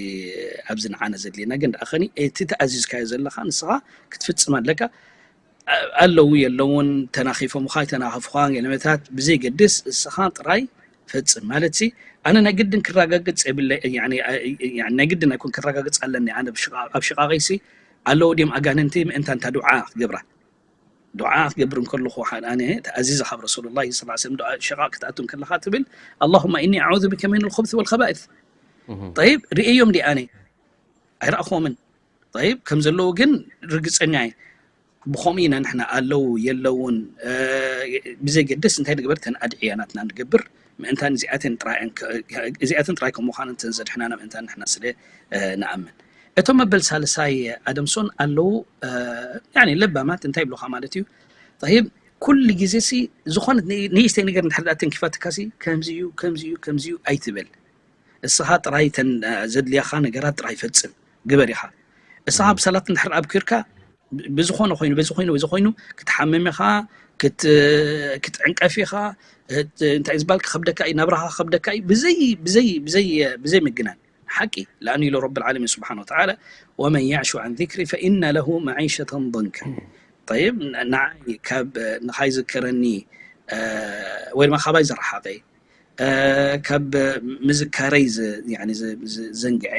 ኣብዚ ንዓነ ዘድልየና ግን ደኣ ኸኒ እቲ ተኣዚዝካዮ ዘለኻ ንስኻ ክትፍጽም ኣለካ ኣለዉ የለውን ተናኺፎምኻ ኣይተናኸፉኻ ገለ መታት ብዘይገድስ እስኻ ጥራይ ፈጽም ማለት ሲ ኣነ ናይ ግድን ክረጋግጽ የብለ ናይ ግድን ኣይኮን ክረጋግጽ ኣለኒ ኣነ ኣብ ሽቃቀይ ሲ ኣለዎ ድዮም ኣጋንንቲ ምእንታ እንታ ዱዓ ክገብራ ዱዓ ክገብር እንከለኹ ኣነ ተኣዚዘ ካብ ረሱሉላህ ስ ሰለም ዱዓ ሽቃቅ ክትኣቱ እንከለኻ ትብል اللهم إني أعوذ بك من الخبث والخبائث طيب ርእዮም ዲ ኣነ ኣይረኣኹምን طيب ከም ዘለዉ ግን ርግጸኛ እየ ብኸምኡ ኢና ንሕና ኣለዉ የለውን ብዘይገድስ እንታይ ንግበር ተን ኣድዕያ ናትና ንገብር ምእንታን እዚኣተን ጥራይ ከም ምዃነን ተን ዘድሕናና ምእንታን ንሕና ስለ ንኣምን እቶም መበል ሳልሳይ ኣደምሶን ኣለዉ ለባማት እንታይ ይብሉኻ ማለት እዩ طيب ኩሉ ግዜ ሲ ዝኾነት ንእሽተይ ነገር እንድሕር ተንኪፋትካ ሲ ከምዚ እዩ ከምዚ እዩ ከምዚ እዩ ኣይትበል እስኻ ጥራይ ተን ዘድልያኻ ነገራት ጥራይ ፈጽም ግበር ኢኻ እስኻ ብሰላት እንድሕር ኣብኪርካ ብዝኾነ ኮይኑ በዚ ኮይኑ በዚ ኮይኑ ክትሓምም ኢኻ ክትዕንቀፍ ኢኻ እንታይ ዝበሃል ክኸብደካ እዩ ናብራኻ ክኸብደካ እዩ ብዘይ ብዘይ ብዘይ ብዘይ ምግናን ሓቂ ለኣኑ ኢሉ ረብ ዓለሚን ስብሓን ወተዓላ ومن يعش عن ذكري فإن له معيشة ضنكا طيب ንዓይ ካብ ንኻይ ዝከረኒ ወይ ድማ ካባይ ዝረሓቐ ካብ ምዝካረይ ዘንግዐ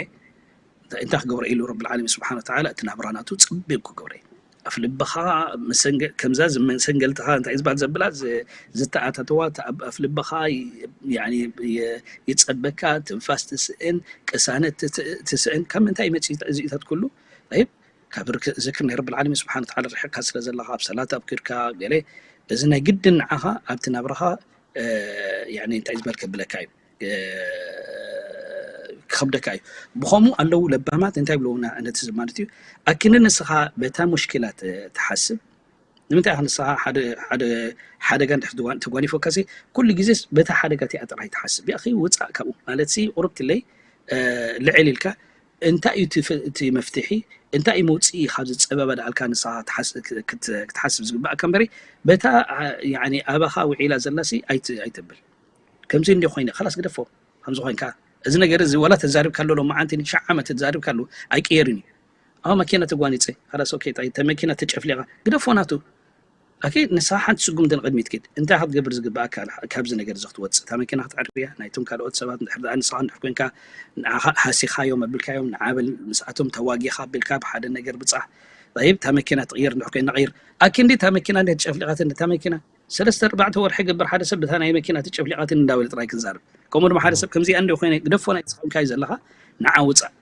እንታይ ክገብሮ ኢሉ ረብ ዓለሚን ስብሓን ወተዓላ እቲ ናብራ ናቱ ፅቢቅ ክገብረ ኣፍልብኻ መሰንገ-፣ ከምዛ ዝመ-፣ መሰንገልትኻ እንታይ ዝበሃል ዘብላ ዝ-፣ ዝተኣታተዋ፣ እቲ ኣብ ኣፍልብኻ ይ-፣ ያኒ የ-፣ ይጸበካ፣ ትንፋስ ትስእን፣ ቅሳነት ትት-፣ ትስእን። ካብ ምንታይ መጺኡ እዚታት ኩሉ? ጠይብ፣ ካብ ርክ-፣ ዝክር ናይ ረብል ዓለሚን ስብሓን ወተዓላ ርሒቕካ ስለ ዘለኻ፣ ኣብ ሰላት ኣብ ክድካ፣ ገለ፣ እዚ ናይ ግድን ንዓኻ ኣብቲ ናብራኻ፣ እ፣ ያኒ እንታይ ዝበል ከብለካ እዩ፣ እ፣ ክኸብደካ እዩ። ብኸምኡ ኣለዉ ለባማት እንታይ ብለውና ነቲ እዚ ማለት እዩ፣ ኣኪነ ንስኻ በታ ሙሽኪላ ት-፣ ትሓስብ፣ ንምንታይ ኢኻ ንስኻ ሓደ፣ ሓደ ሓደጋ እንድሕር ትጓ-፣ ተጓኒፎካሲ፣ ኩሉ ግዜስ በታ ሓደጋ እቲኣ ጥራይ ትሓስብ? ያኺ ውጻእ ካብኡ። ማለትሲ፣ ቁርብትለይ፣ እ፣ ልዕል ኢልካ፣ እንታይ እዩ እቲ ፍ-፣ እቲ መፍትሒ? እንታይ እዩ መውጽኢ ካብዚ ጸበባ ደኣልካ ንስኻ ትሓስ-፣ ክት-፣ ክትሓስብ ዝግባእካ እምበሪ፣ በታ፣ ኣ፣ ያኒ ኣባኻ ውዒላ ዘላሲ ኣይት-፣ ኣይተብል። ከምዚ እንዲ ኮይነ፣ ከላስ ግደፎ። ከምዚ ኮይንካ፣ እዚ ነገር እዚ ዋላ ተዛሪብካሉ ሎማዓንቲ ሸዓ ዓመት ተዛሪብካሉ ኣይቅየርን እዩ። ኣብ መኪና ተጓኒጸ፣ ከላስ ኦኬ፣ ጠይ-፣ እተ መኪና ተጨፍሊቓ፣ ግደፎ ናቱ። ኣኪ ንስኻ ሓንቲ ስጉምቲ ንቕድሚት ኪድ። እንታይ ክትገብር ዝግባኣካ ኣላ ካብዚ ነገር እዚ ክትወጽእ? እታ መኪና ክትዕርያ፣ ናይቶም ካልኦት ሰባት እንድሕር ደኣ ንስኻ እንድሕር ኮይንካ ንዓኻ ሃሲኻዮም ኣቢልካዮም፣ ንዓ በል ምስኣቶም ተዋጊኻ ኣቢልካ ብሓደ ነገር ብጻሕ። ጠይብ፣ እታ መኪና ትቕይር እንድሕር ኮይና ቀይር። ኣኪ እንዲ እታ መኪና እንዲ ተጨፍሊቓት እንዲ እታ መኪና ሰለስተ ኣርባዕተ ወርሒ ይገብር ሓደ ሰብ በታ ናይ መኪና ተጨፍሊቓትን እንዳበለ ጥራይ ክንዛረብ። ከምኡ ድማ ሓደ ሰብ ከምዚኣ እንዲ ኮይነ ግደፎ ናይ ዝኸምካዩ ዘለኻ ንዓ ውጻእ።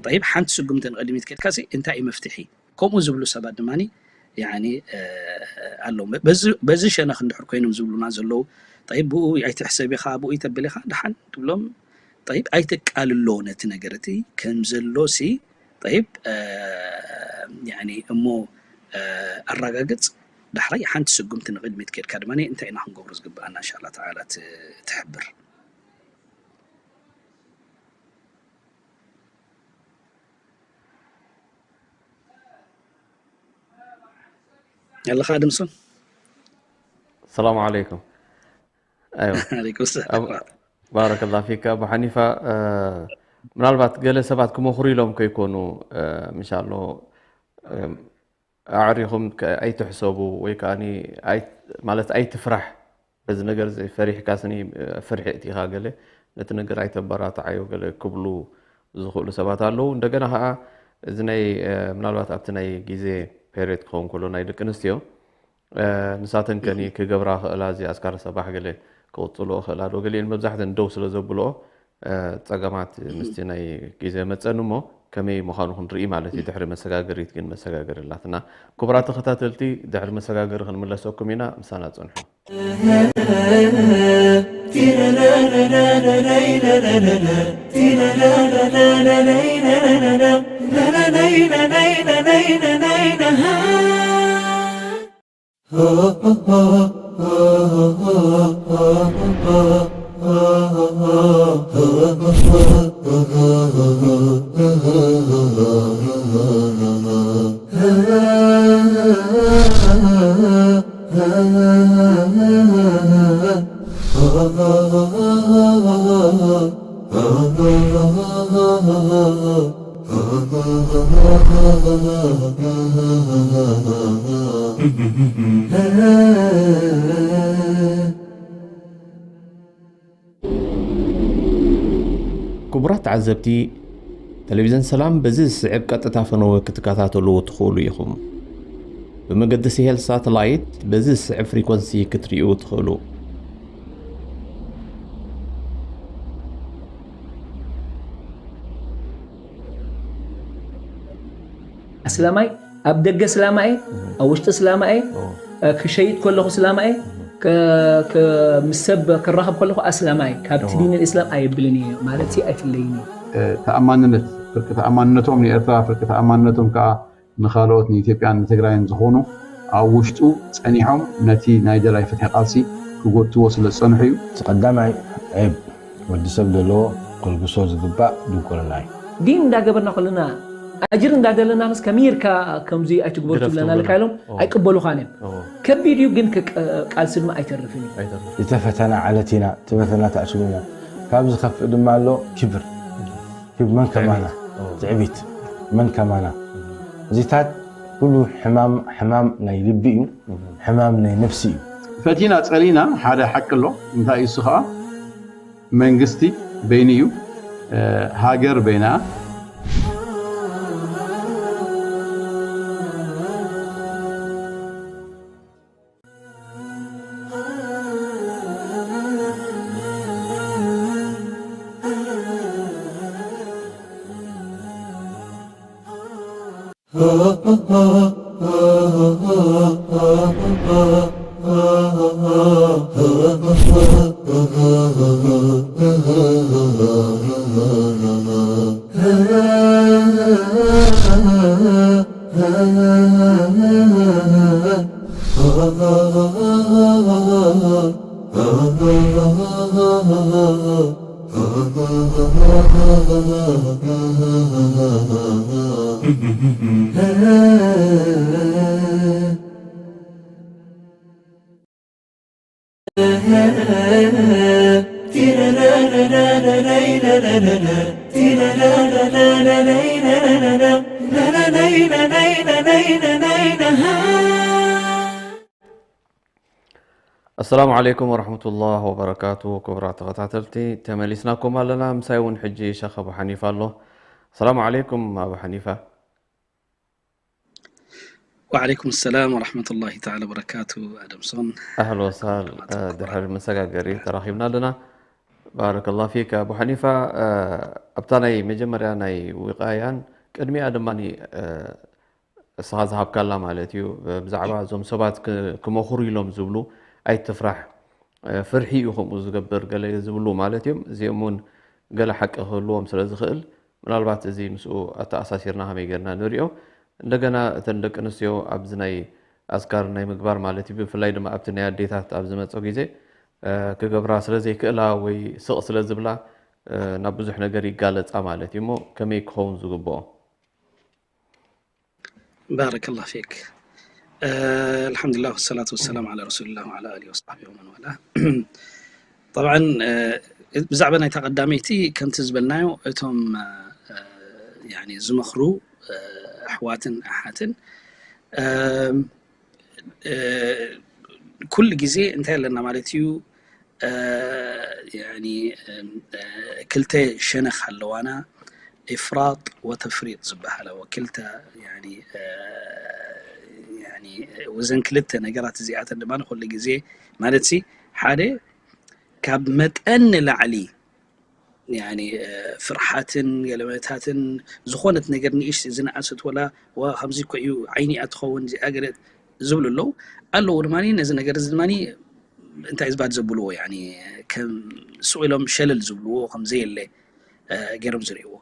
ጠይብ፣ ሓንቲ ስጉምቲ ንቕድሚት ከድካሲ እንታይ እዩ መፍትሒ? ከምኡ ዝብሉ ሰባት ድማ ያኒ፣ እ፣ ኣለዉ። በዚ፣ በዚ ሸነኽ እንድሕር ኮይኖም ዝብሉና ዘለዉ፣ ጠይብ፣ ብኡ ኣይትሕሰብ ኢኻ፣ ብኡ ይተብል ኢኻ፣ ደሓን ትብሎም። ጠይብ፣ ኣይተቃልሎ ነቲ ነገር እቲ ከም ዘሎሲ፣ ጠይብ፣ እ፣ ያኒ እሞ፣ እ፣ ኣረጋግጽ። ዳሕራይ ሓንቲ ስጉምቲ ንቕድሚት ከድካ ድማ እንታይ ኢና ክንገብሮ ዝግብኣና? እንሻላ ተዓላ ት-፣ ትሕብር። ኣለኻ ድምሱ? ሰላም ዓለይኩም። ኣይዋ። ዓለይኩም ሰላም። ኣቡ-፣ ባረከላ ፊካ ኣቡ ሓኒፋ። እ፣ ምናልባት ገለ ሰባት ክመኽሩ ኢሎም ከይኮኑ፣ እ፣ ምሻሎ፣ እ፣ ኣዕሪኹም ከ-፣ ኣይትሕሰቡ ወይ ከዓኒ ኣይ-፣ ማለት ኣይትፍራሕ። በዚ ነገር እዚ ፈሪሕካ ስኒ፣ እ፣ ፍርሒ እቲኻ ገለ ነቲ ነገር ኣይተበራትዓዮ ገለ ክብሉ ዝኽእሉ ሰባት ኣለዉ። እንደገና ኸዓ እዚ ናይ፣ እ፣ ምናልባት ኣብቲ ናይ ግዜ ፔሬድ ክኸውን ከሎ ናይ ደቂ ኣንስትዮ፣ እ፣ ንሳተን ከኒ ክገብራ ክእላ እዚ ኣስካር ሰባሕ ገለ ክቕጽልኦ ክእላ ዶ ገሊአን መብዛሕተን ደው ስለ ዘብልኦ፣ እ፣ ጸገማት ምስቲ ናይ ግዜ መጸን እሞ ከመይ ምዃኑ ክንርኢ ማለት እዩ። ድሕሪ መሰጋገሪት ግን መሰጋገሪ ኣላትና። ክቡራት ተኸታተልቲ፣ ድሕሪ መሰጋገሪ ክንምለሰኩም ኢና። ምሳና ጽንሑ። ክቡራት ተዓዘብቲ፣ ቴሌቪዝን ሰላም በዚ ዝስዕብ ቀጥታ ፈነወ ክትከታተልዎ ትኽእሉ ኢኹም። ብመገዲ ስሄል ሳተላይት በዚ ዝስዕብ ፍሪኮንሲ ክትርእዩ ትኽእሉ። ኣስላማይ ኣብ ደገ እስላማ እየ፣ ኣብ ውሽጢ እስላማ እየ፣ እ፣ ክሸይጥ ከለኹ እስላማ እየ፣ ከ-፣ ከ-፣ ምስ ሰብ ክራኸብ ከለኹ ኣስላማ እየ፣ ካብቲ ዲን ልእስላም ኣየብልን እየ ማለት ሲ ኣይፍለይን እየ። እ፣ ተኣማንነት፣ ፍርቂ ተኣማንነቶም ንኤርትራ፣ ፍርቂ ተኣማንነቶም ከኣ ንኻልኦት ንኢትዮጵያን ንትግራይን ዝኾኑ ኣብ ውሽጡ ጸኒሖም ነቲ ናይ ደላይ ፍትሒ ቃልሲ ክጎትዎ ስለ ዝጸንሑ እዩ። እቲ ቀዳማይ ዔብ ወዲ ሰብ ዘለዎ ከልግሶ ዝግባእ ድንቁርና እዩ። ዲን እንዳገበርና ከለና ኣጅር እንዳደለና ምስ ከመይ ኢልካ ከምዚ ኣይትግበሩ ግደፍ ትብለና ትብለና። ኢልካ ኢሎም ኦ። ኣይቅበሉኻን እዮም። ኦ። ከቢድ እዩ ግን ክቅ-፣ ቃልሲ ድማ ኣይተርፍን እዩ። ኣይተርፍን። ዝተፈተና ዓለት ኢና፣ ዝተፈተና ታዕስቡ ኢና። ካብ ዝኸፍእ ድማ ኣሎ ክብር። ክብ መን ከማና? ትዕቢት። ኦ። ትዕቢት። መን ከማና? እዚታት ኩሉ ሕማም፣ ሕማም ናይ ልቢ እዩ፣ ሕማም ናይ ነፍሲ እዩ። ፈቲና ጸሊና ሓደ ሓቂ ኣሎ። እንታይ እዩ እሱ ኸዓ? መንግስቲ በይኑ እዩ፣ እ፣ ሃገር በይና። ኣሰላሙ ዓለይኩም ወረሕመቱላህ ወበረካቱ። ክቡራት ተኸታተልቲ፣ ተመሊስናኩም ኣለና። ምሳይ እውን ሕጂ ሸኽ ኣቡ ሓኒፋ ኣሎ። ሰላም ዓለይኩም ኣቡ ሓኒፋ። ወዓለይኩም ሰላም ወረሕመቱላሂ ተዓላ ወበረካቱ። ኣደምሶን ኣህሎ ሳል ድሕሪ መሰጋገሪ ተራኺብና ኣለና። ባረከላህ ፊክ ኣቡ ሓኒፋ። ኣብታ ናይ መጀመርያ ናይ ዊቃያን ቅድሚኣ ድማ እስኻ ዝሃብካላ ማለት እዩ። ብዛዕባ እዞም ሰባት ክመኽሩ ኢሎም ዝብሉ ኣይትፍራሕ፣ ፍርሒ እዩ ከምኡ ዝገብር ገለ ዝብሉ ማለት እዮም። እዚኦም እውን ገለ ሓቂ ክህልዎም ስለ ዝኽእል ምናልባት እዚ ምስኡ ኣተኣሳሲርና ከመይ ጌርና ንሪኦ። እንደገና እተን ደቂ ኣንስትዮ ኣብዚ ናይ ኣዝካር ናይ ምግባር ማለት እዩ፣ ብፍላይ ድማ ኣብቲ ናይ ኣዴታት ኣብ ዝመጾ ግዜ ክገብራ ስለ ዘይክእላ ወይ ስቕ ስለ ዝብላ ናብ ብዙሕ ነገር ይጋለጻ ማለት እዩ። እሞ ከመይ ክኸውን ዝግብኦ? ባረከላህ ፊክ። ኣልሓምዱሊላህ ወሰላቱ ወሰላም ዓላ ረሱሊላህ ወዓላ ኣሊሂ ወሰሕቢሂ ወመን ዋላ። ጠብዓን ብዛዕባ ናይታ ቀዳመይቲ ከምቲ ዝበልናዮ እቶም ዝመኽሩ ኣሕዋትን ኣሓትን ኩሉ ግዜ እንታይ ኣለና ማለት እዩ፣ ክልተ ሸነኽ ኣለዋና፣ ኢፍራጥ ወተፍሪጥ ዝበሃል። ወዘን ክልተ ነገራት እዚኣተን ድማ ኩሉ ግዜ ማለት ሓደ ካብ መጠን ንላዕሊ ፍርሓትን ገለመታትን ዝኾነት ነገር ንእሽቲ ዝነኣሰት ወላ ከምዚ እኮ እዩ ዓይኒኣ ትኸውን እዚኣ ገለ ዝብሉ ኣለዉ ኣለዉ ድማ ነዚ ነገር እዚ ድማ እንታይ ዝባድ ዘብልዎ ከም ስቕ ኢሎም ሸለል ዝብልዎ ከም ዘየለ ገይሮም ዝርእይዎ።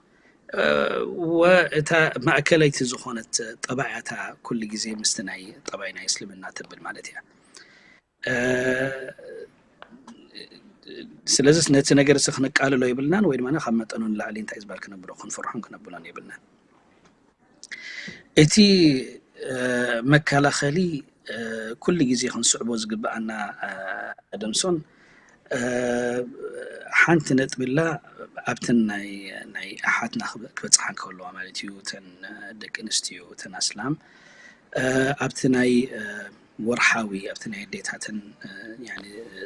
ወእታ ማእከለይቲ ዝኾነት ጠባያታ ኩሉ ግዜ ምስቲ ናይ ጠባይ ናይ እስልምና ተብል ማለት እያ። ስለዚስ ነቲ ነገር እዚ ክነቃልሎ የብልናን ወይ ድማ ካብ መጠኑ ንላዕሊ እንታይ ዝበሃል ክነብሎ ክንፈርሖን ክነብሎን የብልናን። እቲ መከላኸሊ ኩሉ ግዜ ክንስዕቦ ዝግብኣና ኣደምሶን ሓንቲ ነጥቢ ኣላ። ኣብተን ናይ ኣሓትና ክበፅሓ እንከለዋ ማለት እዩ፣ እተን ደቂ ኣንስትዮ እተን ኣስላም ኣብቲ ናይ ወርሓዊ ኣብቲ ናይ ኣዴታተን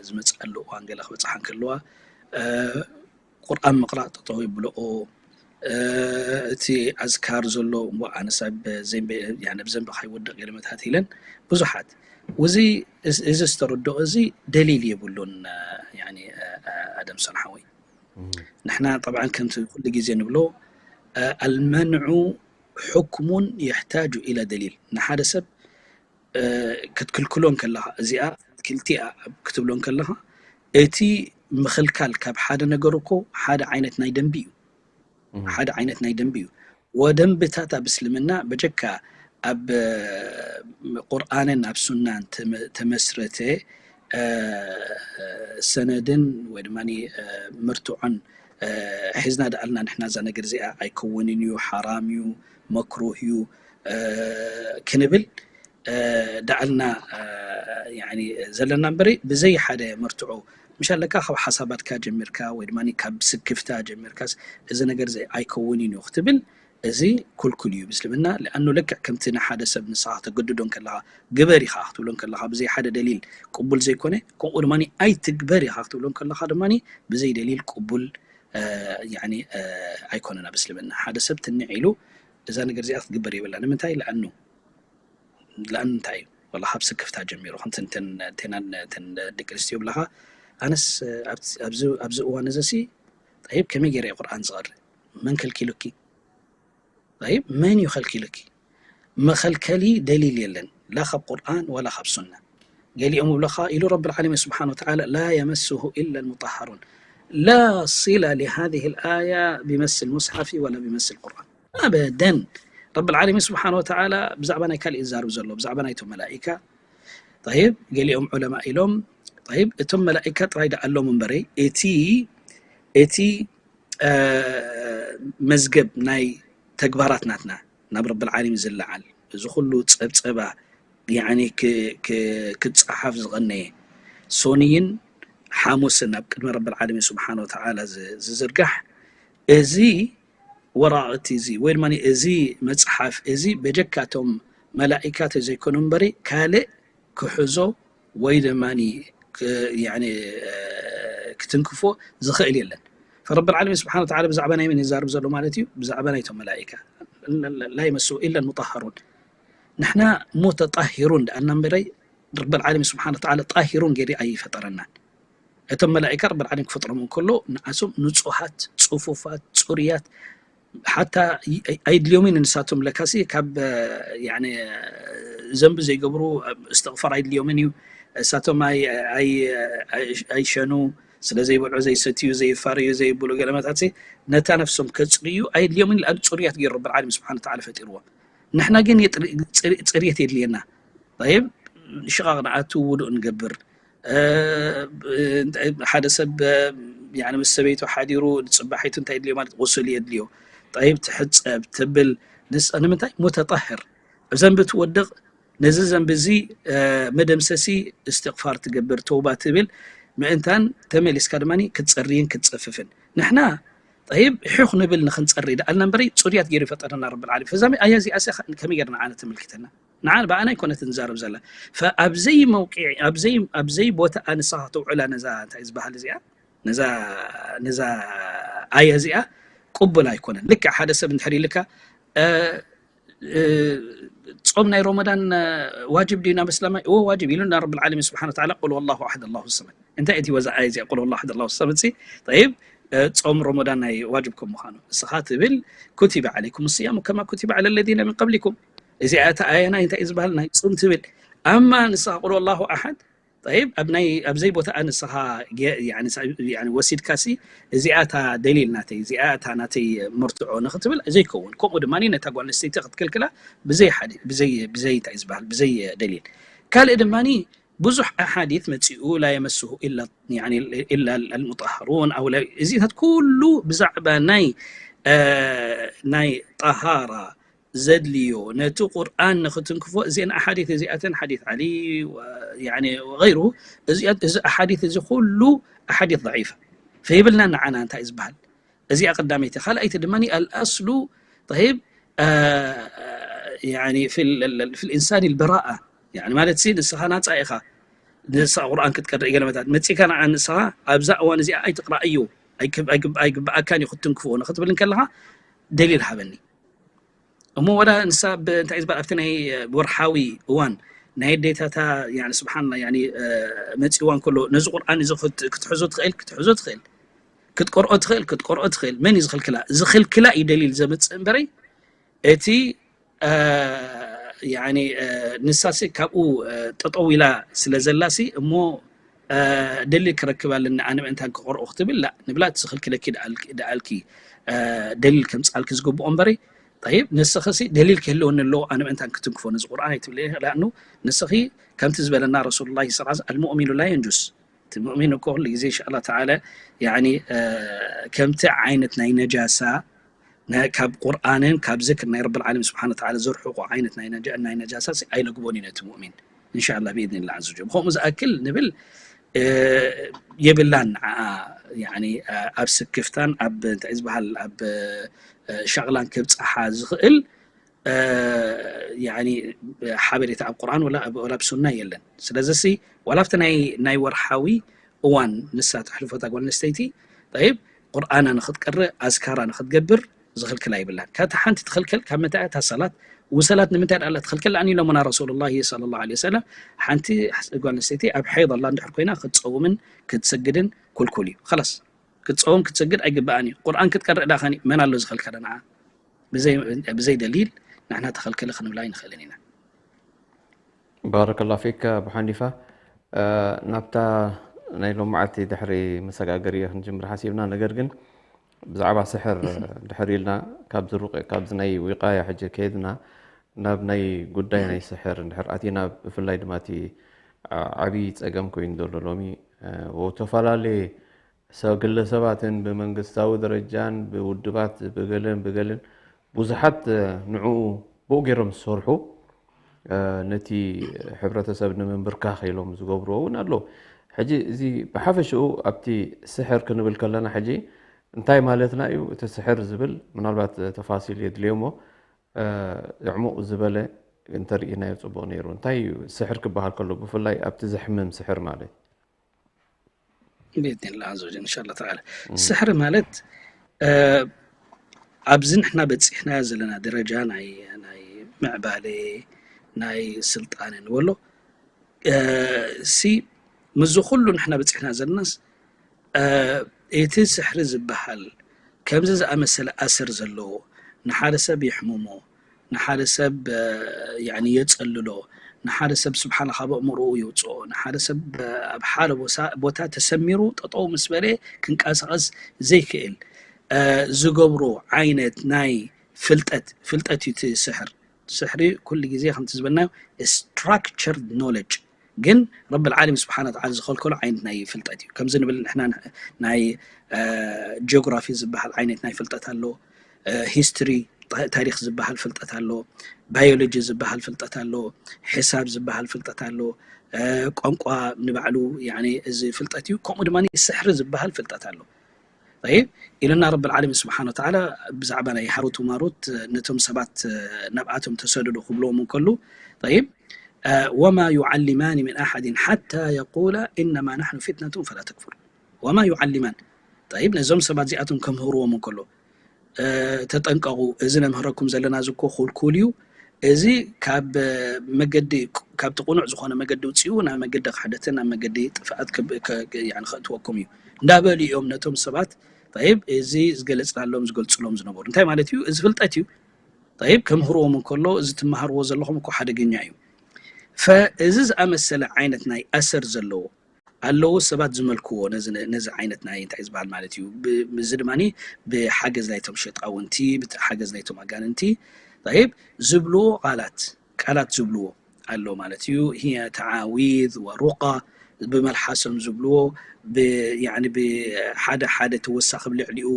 ዝመፅኣሉ እዋን ገለ ክበፅሓ እንከለዋ ቁርኣን ምቕራእ ጠጠው ይብልኦ። እቲ ኣዝካር ዘሎ እሞ ኣነስ ኣብ ዘንቢ ከይወድቕ ገለ መታት ኢለን ብዙሓት። እዚ ዝተረድኦ እዚ ደሊል የብሉን። ኣደምሰን ሓወይ፣ ንሕና ጠብዓን ከምቲ ኩሉ ግዜ ንብሎ ኣልመንዑ ሕክሙን የሕታጁ ኢለ ደሊል። ንሓደ ሰብ ክትክልክሎ እንከለኻ እዚኣ ክልቲኣ ክትብሎ እንከለኻ እቲ ምኽልካል ካብ ሓደ ነገር እኮ ሓደ ዓይነት ናይ ደንቢ እዩ። ሓደ ዓይነት ናይ ደንቢ እዩ። ወደንብታት ኣብ እስልምና በጀካ ኣብ ቁርኣንን ኣብ ሱናን ተመስረተ ሰነድን ወይ ድማ ምርትዖን ሒዝና ደኣልና ንሕና እዛ ነገር እዚኣ ኣይከውንን እዩ፣ ሓራም እዩ፣ መክሩህ እዩ ክንብል ደኣልና ዘለና እምበሪ ብዘይ ሓደ መርትዖ ምሻለካ ካብ ሓሳባትካ ጀሚርካ ወይ ድማ ካብ ስክፍታ ጀሚርካስ እዚ ነገር እዚ ኣይከውንን እዩ ክትብል እዚ ኩልኩል እዩ ብእስልምና። ለኣኑ ልክዕ ከምቲ ንሓደ ሰብ ንስኻ ከተገድዶ እንከለኻ ግበር ኢኻ ክትብሎ እንከለኻ ብዘይ ሓደ ደሊል ቅቡል ዘይኮነ፣ ከምኡ ድማ ኣይትግበር ኢኻ ክትብሎ እንከለኻ ድማ ብዘይ ደሊል ቅቡል ኣይኮነን ኣብ እስልምና። ሓደ ሰብ ትንዕ ኢሉ እዛ ነገር እዚኣ ክትግበር የብላ። ንምንታይ? ለኣኑ ለኣን እንታይ እዩ? ወላ ካብ ስክፍታ ጀሚሩ ከምተን ደቂ ኣንስትዮ ብለኻ ኣነስ ኣብዚ እዋን እዚ ሲ ጠይብ ከመይ ገይረ ቁርኣን ዝቐሪ? መን ከልኪሉኪ? ጠይብ መን እዩ ከልኪሉኪ? መኸልከሊ ደሊል የለን፣ ላ ካብ ቁርኣን ወላ ካብ ሱና። ገሊኦም ይብለኻ ኢሉ ረብል ዓለሚን ስብሓን ወተዓላ፣ ላ የመስሁ ኢላ ልሙጠሃሩን። ላ ሲላ ሊሃዚህ ልኣያ ቢመስ ልሙስሓፊ ወላ ቢመስ ልቁርኣን ኣበደን። ረብል ዓለሚን ስብሓን ወተዓላ ብዛዕባ ናይ ካልእ ይዛርብ ዘሎ፣ ብዛዕባ ናይቶም መላኢካ። ጠይብ፣ ገሊኦም ዑለማ ኢሎም፣ ጠይብ፣ እቶም መላኢካ ጥራይ ደኣ ኣሎም እምበረይ፣ እቲ እቲ መዝገብ ናይ ተግባራት ናትና ናብ ረብል ዓለሚን ዝለዓል፣ እዚ ኩሉ ጸብጸባ ያኒ ክጻሓፍ ዝቐነየ፣ ሶንይን ሓሙስን ኣብ ቅድሚ ረብል ዓለሚን ስብሓን ወተዓላ ዝዝርጋሕ፣ እዚ ወራቕቲ እዚ ወይ ድማ እዚ መጽሓፍ እዚ በጀካቶም መላኢካ ተዘይኮኑ እምበሪ ካልእ ክሕዞ ወይ ድማ ክትንክፎ ዝኽእል የለን። ረብል ዓለሚን ስብሓን ወተዓላ ብዛዕባ ናይ መን ይዛርብ ዘሎ ማለት እዩ? ብዛዕባ ናይቶም መላኢካ። ላ የመስሁ ኢላ ልሙጠሃሩን። ንሕና ሙተጣሂሩን ደኣና እምበረይ ረብል ዓለሚን ስብሓን ወተዓላ ጣሂሩን ገይሩ ኣይፈጠረናን። እቶም መላኢካ ረብል ዓለሚን ክፈጥሮም እንከሎ ንዓሶም ንጹሃት፣ ጽፉፋት፣ ጽሩያት፣ ሓታ ኣይድልዮምን ንሳቶም ለካሲ ካብ ዘንቢ ዘይገብሩ እስትቕፋር ኣይድልዮምን እዩ። እሳቶም ኣይሸኑ፣ ስለ ዘይበልዑ ዘይሰትዩ ዘይፋረዩ ዘይብሉ ገለመታት ነታ ነፍሶም ከፅርዩ ኣይድልዮምን። ልኣን ፅሩያት ገይሩ ረብል ዓለሚን ስብሓን ወተዓላ ፈጢርዎም። ንሕና ግን ፅርየት የድልየና። ይብ ሽቓቕ ንኣቱ ውዱእ ንገብር። ሓደ ሰብ ምስ ሰበይቱ ሓዲሩ ንፅባሒቱ እንታይ የድልዮ ማለት ቁስል የድልዮ። ጠይብ ትሕፀብ ትብል። ንምንታይ? ሙተጣህር። ዘንቢ ትወድቕ። ነዚ ዘንቢ እዚ መደምሰሲ እስትቕፋር ትገብር፣ ተውባ ትብል ምእንታን ተመሊስካ ድማ ክትፀርይን ክትፀፍፍን። ንሕና ጠይብ ሑኽ ንብል ንክንፀሪ ደኣልና እምበሪ ፅሩያት ገይሩ ይፈጠረና ረብል ዓለሚን። ፈዛ ኣያ እዚኣ ከመይ ገይርና ዓነ ተመልኪተና? ንዓ ብኣና ኣይኮነትን ትዛረብ ዘላ። ኣብዘይ መውቂዒ ኣብዘይ ኣብዘይ ቦታኣ ንስኻ ተውዕላ ነዛ እንታይ ዝበሃል እዚኣ ነዛ ነዛ ኣያ እዚኣ ቅቡል ኣይኮነን። ልክዕ ሓደ ሰብ እንድሕር ኢልካ ጾም ናይ ሮመዳን ዋጅብ ድዩ ናብ እስላማይ? እዎ ዋጅብ ኢሉ ናብ ረብል ዓለሚን ስብሓን ወተዓላ ቁል ወላሁ ኣሓድ ኣላሁ ሰመድ። እንታይ እቲ ወዛ ኣያ እዚኣ ቁል ወላሁ ኣሓድ ኣላሁ ሰመድ ሲ? ጠይብ ጾም ሮመዳን ናይ ዋጅብ ከም ምዃኑ እስኻ ትብል ኩቲበ ዓለይኩም ስያሙ ከማ ኩቲበ ዓለ ለዚነ ምን ቀብሊኩም። እዚኣ እታ ኣያ ናይ እንታይ እዩ ዝበሃል ናይ ጹም ትብል። ኣማ ንስኻ ቁል ወላሁ ኣሓድ ጠይብ ኣብ ናይ ኣብዘይ ቦታኣ ንስኻ ወሲድካሲ እዚኣታ ደሊል ናተይ እዚኣታ ናተይ መርትዖ ንክትብል ዘይከውን። ከምኡ ድማ ነታ ጓል ኣንስተይቲ ክትክልክላ ብዘይ ሓዲ ብዘይ ብዘይ እንታይ ዝበሃል ብዘይ ደሊል። ካልእ ድማ ብዙሕ ኣሓዲት መፂኡ ላ የመስሁ ኢላ ኣልሙጣሃሩን ኣው እዚታት ኩሉ ብዛዕባ ናይ ናይ ጣሃራ ዘድልዮ ነቲ ቁርኣን ንክትንክፎ እዚአን ኣሓዲት እዚኣተን ሓዲት ዓሊ ወገይሩ እዚ ኣሓዲት እዚ ኩሉ ኣሓዲት ضعيفة ፈይብልና ንዓና እንታይ ዝበሃል እዚኣ ቀዳመይቲ ካልኣይቲ ድማ ኣልኣስሉ طيب في الإنسان البراءة ማለት ንስኻ ናፃ ኢኻ ንስኻ ቁርኣን ክትቀርእ ገለመታት መፂካ ንዓ ንስኻ ኣብዛ እዋን እዚኣ ኣይትቅራእዮ ኣይግብኣካን እዩ ክትትንክፍዎ ንክትብል እንከለካ ደሊል ሃበኒ እሞ ወላ ንሳ እንታይ ዝበል ኣብቲ ናይ ወርሓዊ እዋን ናይ ኣዴታታ ስብሓንላ መፂእዋ እንከሎ ነዚ ቁርኣን እዚ ክትሕዞ ትኽእል ክትሕዞ ትኽእል ክትቆርኦ ትኽእል ክትቆርኦ ትኽእል መን እዩ ዝኽልክላ ዝኽልክላ እዩ ደሊል ዘምፅእ እምበረይ እቲ ንሳሲ ካብኡ ጠጠው ኢላ ስለ ዘላሲ እሞ ደሊል ክረክብ ኣለኒ ኣነ ምእንታን ክቆርኦ ክትብል ላ ንብላ እቲ ዝኽልክለኪ ደኣልኪ ደሊል ከምፅኣልኪ ዝግብኦ እምበሪ ጠይብ ንስኽሲ ደሊል ክህልወኒ ኣለዎ ኣነ ምእንታን ክትንክፎ ነዚ ቁርኣን ኣይትብልኒ ላእኑ ንስኺ ከምቲ ዝበለና ረሱሉላሂ ስ ኣልሙእሚኑ ላ የንጁስ እቲ ሙእሚን እኮ ኩሉ ግዜ እንሻላ ተዓላ ከምቲ ዓይነት ናይ ነጃሳ ካብ ቁርኣንን ካብ ዝክር ናይ ረብል ዓለሚን ስብሓን ወተዓላ ዘርሕቆ ዓይነት ናይ ነጃሳ ኣይነግቦን እዩ ነቲ ሙእሚን እንሻላ ብኢድኒላ ዓዘ ወጀል ብከምኡ ዝኣክል ንብል የብላን ንዓኣ ኣብ ስክፍታን ኣብ እንታይ ዝበሃል ኣብ ሻቕላን ክብፅሓ ዝኽእል ሓበሬታ ኣብ ቁርኣን ወላ ኣብ ሱና የለን ስለዚ ሲ ዋላ ኣብቲ ናይ ወርሓዊ እዋን ንሳ ተሕልፎ እታ ጓል ኣንስተይቲ ጠይብ ቁርኣና ንክትቀርእ ኣዝካራ ንክትገብር ዝኽልክላ ይብላን ካታ ሓንቲ ትኽልከል ካብ ምንታይ እታ ሰላት ውሰላት ንምንታይ ደኣ ትኽልከል ኣን ኢሎምና ረሱሉላሂ ሰለላሁ ዐለይሂ ወሰለም ሓንቲ ጓል ኣንስተይቲ ኣብ ሓይድ ኣላ እንድሕር ኮይና ክትፀውምን ክትሰግድን ኩልኩል እዩ ላስ ክትፀውም ክትሰግድ ኣይግበኣን እዩ ቁርኣን ክትቀርእ ዳኸኒ መን ኣሎ ዝኽልከለ ንዓ ብዘይ ደሊል ንሕና ተኸልከለ ክንብላ ኣይንኽእልን ኢና። ባረከላ ፊካ ኣቡ ሓኒፋ። ናብታ ናይ ሎም መዓልቲ ድሕሪ መሰጋገሪ ክንጅምር ሓሲብና። ነገር ግን ብዛዕባ ስሕር ድሕር ኢልና ካብዚ ሩቅ ካብዚ ናይ ዊቃያ ሕጂ ከይድና ናብ ናይ ጉዳይ ናይ ስሕር እንድሕር ኣቲና፣ ብፍላይ ድማ እቲ ዓብዪ ጸገም ኮይኑ ዘሎ ሎሚ ተፈላለየ ግለሰባትን ብመንግስታዊ ደረጃን ብውድባት ብገለን ብገለን ብዙሓት ንዕኡ ብኡ ገይሮም ዝሰርሑ ነቲ ሕብረተሰብ ንምንብርካኽ ኢሎም ዝገብርዎ እውን ኣሎ። ሕጂ እዚ ብሓፈሽኡ ኣብቲ ስሕር ክንብል ከለና ሕጂ እንታይ ማለትና እዩ? እቲ ስሕር ዝብል ምናልባት ተፋሲል የድልዮ እሞ ዕሙቕ ዝበለ እንተርኢናዮ ጽቡቕ ነይሩ። እንታይ እዩ ስሕር ክበሃል ከሎ ብፍላይ ኣብቲ ዘሕምም ስሕር ማለት? ቤትኒላ ኣዘወጀል እንሻላ ተዓላ ስሕሪ ማለት ኣብዚ ንሕና በፂሕናዮ ዘለና ደረጃ ናይ ናይ ምዕባለ ናይ ስልጣነ ንበሎ ሲ ምስዚ ኩሉ ንሕና በፂሕና ዘለናስ እቲ ስሕሪ ዝበሃል ከምዚ ዝኣመሰለ ኣሰር ዘለዎ ንሓደ ሰብ የሕምሞ ንሓደ ሰብ የፀልሎ ንሓደ ሰብ ስብሓላ ካብ ኣእምሮኡ የውፅኦ ንሓደ ሰብ ኣብ ሓደ ቦታ ተሰሚሩ ጠጠው ምስ በለ ክንቀሳቐስ ዘይክእል ዝገብሮ ዓይነት ናይ ፍልጠት ፍልጠት እዩ እቲ ስሕር ስሕሪ ኩሉ ግዜ ከምቲ ዝበልናዮ structured knowledge ግን ረብ ዓለም ስብሓን ተዓላ ዝኸልከሎ ዓይነት ናይ ፍልጠት እዩ ከምዚ ንብል ንሕና ናይ ጂኦግራፊ ዝበሃል ዓይነት ናይ ፍልጠት ኣሎ ሂስትሪ ታሪክ ዝበሃል ፍልጠት ኣሎ ባዮሎጂ ዝበሃል ፍልጠት ኣሎ ሕሳብ ዝበሃል ፍልጠት ኣሎ ቋንቋ ንባዕሉ እዚ ፍልጠት እዩ ከምኡ ድማ ስሕሪ ዝበሃል ፍልጠት ኣሎ ይብ ኢልና ረብ ዓለም ስብሓን ተዓላ ብዛዕባ ናይ ሃሩት ማሩት ነቶም ሰባት ናብኣቶም ተሰደዱ ክብልዎም እንከሉ ይብ وما يعلمان من أحد حتى يقولا إنما نحن فتنة فلا تكفر وما يعلمان طيب ነዞም ሰባት እዚኣቶም ከምህርዎም እንከሎ ተጠንቀቑ እዚ ነምህረኩም ዘለና እዚ እኮ ኩልኩል እዩ እዚ ካብ መገዲ ካብቲ ቁኑዕ ዝኾነ መገዲ ውፅኡ ናብ መገዲ ክሕደትን ናብ መገዲ ጥፍኣት ከእትወኩም እዩ እንዳበሉ እዮም ነቶም ሰባት ይብ እዚ ዝገለፅናሎም ዝገልፅሎም ዝነበሩ እንታይ ማለት እዩ እዚ ፍልጠት እዩ ይብ ከምህርዎም እንከሎ እዚ ትመሃርዎ ዘለኹም እኮ ሓደገኛ እዩ ፈእዚ ዝኣመሰለ ዓይነት ናይ ኣሰር ዘለዎ ኣለዉ ሰባት ዝመልክዎ ነዚ ዓይነት ናይ እንታይ ዝበሃል ማለት እዩ እዚ ድማ ብሓገዝ ናይቶም ሸጣውንቲ ሓገዝ ናይቶም ኣጋንንቲ ይብ ዝብልዎ ቃላት ቃላት ዝብልዎ ኣሎ ማለት እዩ هي تعاويذ ورقى ብመልሓሶም ዝብልዎ ብሓደ ሓደ ተወሳኺ ልዕሊኡ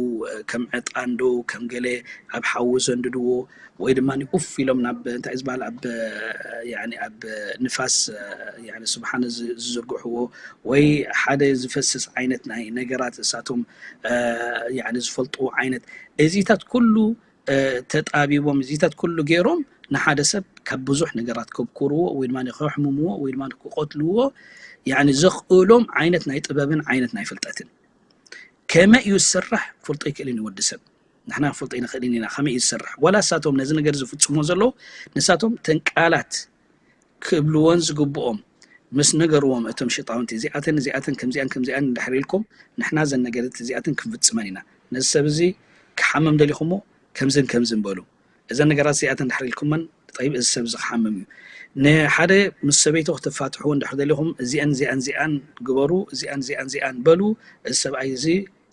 ከም ዕጣን ዶ ከም ገለ ኣብ ሓዊ ዘንድድዎ ወይ ድማ ኡፍ ኢሎም ናብ እንታይ ዝበሃል ኣብ ኣብ ንፋስ ስብሓነ ዝዝርግሕዎ ወይ ሓደ ዝፈስስ ዓይነት ናይ ነገራት እሳቶም ዝፈልጥዎ ዓይነት እዚታት ኩሉ ተጣቢቦም እዚታት ኩሉ ገይሮም ንሓደ ሰብ ካብ ብዙሕ ነገራት ከብኩርዎ ወይ ድማ ከሕምምዎ ወይ ድማ ክቀትልዎ ዘኽእሎም ዓይነት ናይ ጥበብን ዓይነት ናይ ፍልጠትን ከመይ እዩ ዝስራሕ ክፈልጦ ይክእልን እዩ ወዲ ሰብ ንሕና ክንፈልጦ ይንኽእልን ኢና ከመይ እዩ ዝሰርሕ ዋላ እሳቶም ነዚ ነገር ዝፍፅሞ ዘለዉ ንሳቶም ተንቃላት ክብልዎን ዝግብኦም ምስ ነገርዎም እቶም ሽጣውንቲ እዚኣተን እዚኣተን ከምዚኣን ከምዚኣን እንድሕር ኢልኩም ንሕና ዘን ነገርት እዚኣተን ክንፍፅመን ኢና ነዚ ሰብ እዚ ክሓምም ደሊኹሞ ከምዝን ከምዝን በሉ እዘን ነገራት እዚኣተን እንድሕር ኢልኩመን ጠይብ እዚ ሰብ እዚ ክሓምም እዩ ንሓደ ምስ ሰበይቱ ክትፋትሕዎ እንድሕር ደሊኹም እዚኣን እዚኣን እዚኣን ግበሩ እዚኣን እዚኣን እዚኣን በሉ እዚ ሰብኣይ እዚ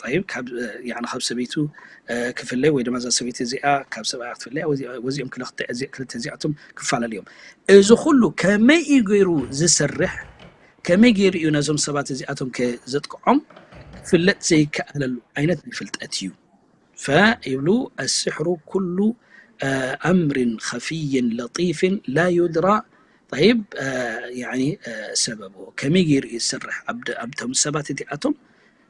ጠይብ ካብ ያኒ ካብ ሰበይቱ ክፍለይ ወይ ድማ እዛ ሰበይቲ እዚኣ ካብ ሰብኣያ ክትፍለያ ወዚኦም ክልተ እዚኣቶም ክፈላለ እዮም። እዚ ኩሉ ከመይ እዩ ገይሩ ዝሰርሕ? ከመይ ገይሩ እዩ ነዞም ሰባት እዚኣቶም ከ ዘጥቅዖም? ክፍለጥ ዘይከኣለሉ ዓይነት ናይ ፍልጠት እዩ። ፈ ይብሉ السحر كل أمر خفي لطيف لا يدرى طيب يعني سببه ከመይ ገይሩ እዩ ዝሰርሕ ኣብቶም ሰባት እዚኣቶም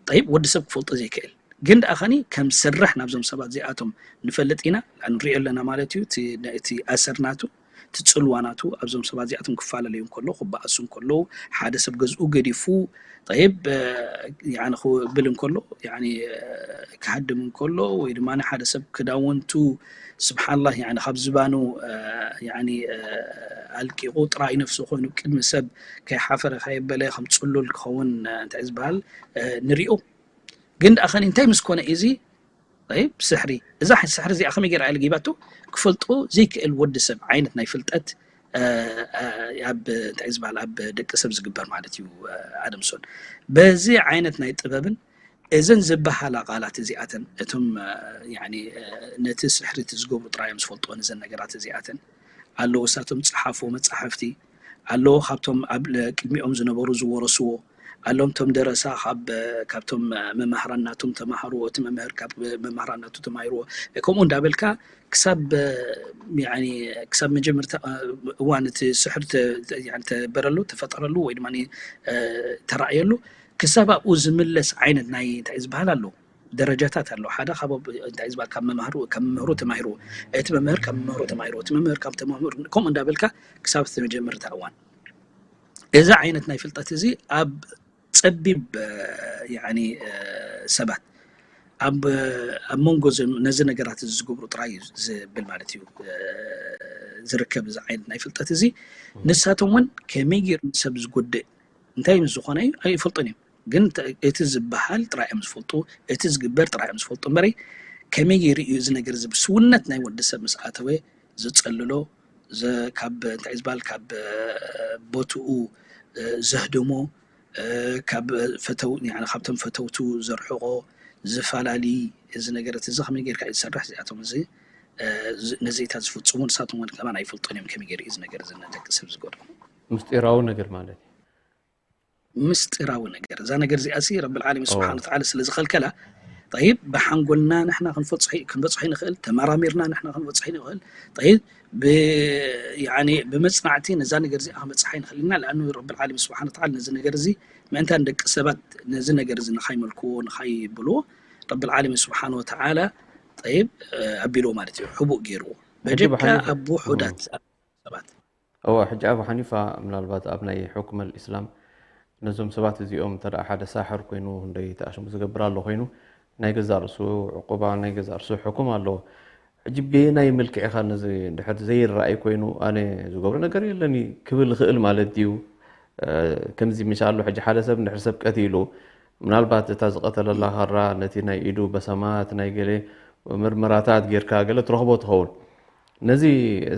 ጠይብ ወዲ ሰብ ክፈልጦ ዘይክእል ግን ደኣ ኸኒ ከም ዝሰርሕ ናብዞም ሰባት እዚኣቶም ንፈልጥ ኢና ንሪኦ ኣለና ማለት እዩ እቲ ኣሰር ናቱ እቲ ፅልዋ ናቱ ኣብዞም ሰባት እዚኣቶም ክፈላለዩ እንከሎ ክበኣሱ እንከሎ ሓደ ሰብ ገዝኡ ገዲፉ ጠይብ ክብል እንከሎ ክሃድም እንከሎ ወይ ድማ ሓደ ሰብ ክዳውንቱ ስብሓንላህ ካብ ዝባኑ ኣልቂቑ ጥራይ ነፍሱ ኮይኑ ቅድሚ ሰብ ከይሓፈረ ከየበለ ከም ፅሉል ክኸውን እንታይ ዝበሃል ንሪኦ ግን ደኣ ኸኒ እንታይ ምስ ኮነ እዚ طيب ስሕሪ እዛ ስሕሪ እዚኣ ከመይ ገይራ እያ ለጊባቶ? ክፈልጦ ዘይክእል ወዲ ሰብ ዓይነት ናይ ፍልጠት ኣብ እንታይ ዝበሃል ኣብ ደቂ ሰብ ዝግበር ማለት እዩ። ኣደምሶን በዚ ዓይነት ናይ ጥበብን እዘን ዝበሃላ ቃላት እዚኣተን እቶም ነቲ ስሕሪ እቲ ዝገብሩ ጥራዮም ዝፈልጥዎ ነዘን ነገራት እዚኣተን ኣለዉ። እሳቶም ጸሓፎ መጻሕፍቲ ኣለዉ ካብቶም ኣብ ቅድሚኦም ዝነበሩ ዝወረስዎ ኣሎም ቶም ደረሳ ካብ ካብቶም መማህራን ናቶም ተማሃሩ እቲ መምህር ካብ መማህራን ናቱ ተማሂርዎ ከምኡ እንዳበልካ ክሳብ ክሳብ መጀመርታ እዋን እቲ ስሕር ተበረሉ ተፈጠረሉ ወይ ድማ ተራእየሉ ክሳብ ኣብኡ ዝምለስ ዓይነት ናይ እንታይ ዝበሃል ኣሎ ደረጃታት ኣሎ ሓደ ካብ እንታይ ዝበሃል ካብ መምህሩ ካብ መምህሩ ተማሂሩ እቲ መምህር ካብ መምህሩ ተማሂሩ እቲ መምህር ካብ ተማሂሩ ከምኡ እንዳበልካ ክሳብ እቲ መጀመርታ እዋን እዚ ዓይነት ናይ ፍልጠት እዚ ኣብ ጸቢብ ሰባት ኣብ ኣብ መንጎ ነዚ ነገራት እዚ ዝገብሩ ጥራይ እዩ ዝብል ማለት እዩ ዝርከብ እዚ ዓይነት ናይ ፍልጠት እዚ ንሳቶም እውን ከመይ ገይሩ ሰብ ዝጎድእ እንታይ ምስ ዝኾነ እዩ ኣይፈልጡን እዮም ግን እቲ ዝበሃል ጥራይ እዮም ዝፈልጡ እቲ ዝግበር ጥራይ እዮም ዝፈልጡ እምበረይ ከመይ ገይሩ እዩ እዚ ነገር እዚ ብስውነት ናይ ወዲ ሰብ ምስ ኣተወ ዝጸልሎ ካብ እንታይ ዝበሃል ካብ ቦትኡ ዘህድሞ ካብ ፈተው ካብቶም ፈተውቱ ዘርሕቆ ዝፋላሊ እዚ ነገረት እዚ ከመይ ጌርካ እዩ ዝሰርሕ እዚኣቶም እዚ ነዚኢታት ዝፍፅሙ ንሳቶም እውን ከማን ኣይፈልጡን እዮም ከመይ ገይሩ እዚ ነገር እዚ ነደቂ ሰብ ዝጎድኡ ምስጢራዊ ነገር ማለት እዩ ምስጢራዊ ነገር እዛ ነገር እዚኣ ሲ ረብል ዓለሚን ስብሓን ወተዓላ ስለ ዝኸልከላ ጠይብ ብሓንጎልና ንሕና ክንፈፅሖ ክንበፅሖ ንኽእል ተመራሚርና ንሕና ክንበፅሖ ንኽእል ጠይብ ብመፅናዕቲ ነዛ ነገር እዚኣ ክመፅሓ ይንኽእል ኢና ለኣኑ ረብል ዓለሚን ስብሓን ወተዓላ ነዚ ነገር እዚ ምእንታ ንደቂ ሰባት ነዚ ነገር እዚ ንኻይመልክዎ ንኻይብልዎ ረብል ዓለሚን ስብሓን ወተዓላ ጠይብ ኣቢልዎ ማለት እዩ ሕቡእ ገይርዎ በጀካ ኣብ ውሑዳት ሰባት እወ ሕጂ ኣቡ ሓኒፋ ምናልባት ኣብ ናይ ሕኩም ኣልእስላም ነዞም ሰባት እዚኦም እንተ ሓደ ሳሕር ኮይኑ እንደይ ተኣሽሙ ዝገብር ኣሎ ኮይኑ ናይ ገዛ ርእሱ ዕቁባ ናይ ገዛ ርእሱ ሕኩም ኣለዎ ሕጂ በየናይ መልክዕ ኢኻ ነዚ ድሕር ዘይረኣይ ኮይኑ ኣነ ዝገብሮ ነገር የለኒ ክብል ይኽእል ማለት ድዩ ከምዚ ምሻ ኣሎ ሕጂ ሓደ ሰብ እንድሕር ሰብ ቀቲሉ ምናልባት እታ ዝቐተለላ ካራ ነቲ ናይ ኢዱ በሰማት ናይ ገለ ምርመራታት ጌርካ ገለ ትረኽቦ ትኸውን ነዚ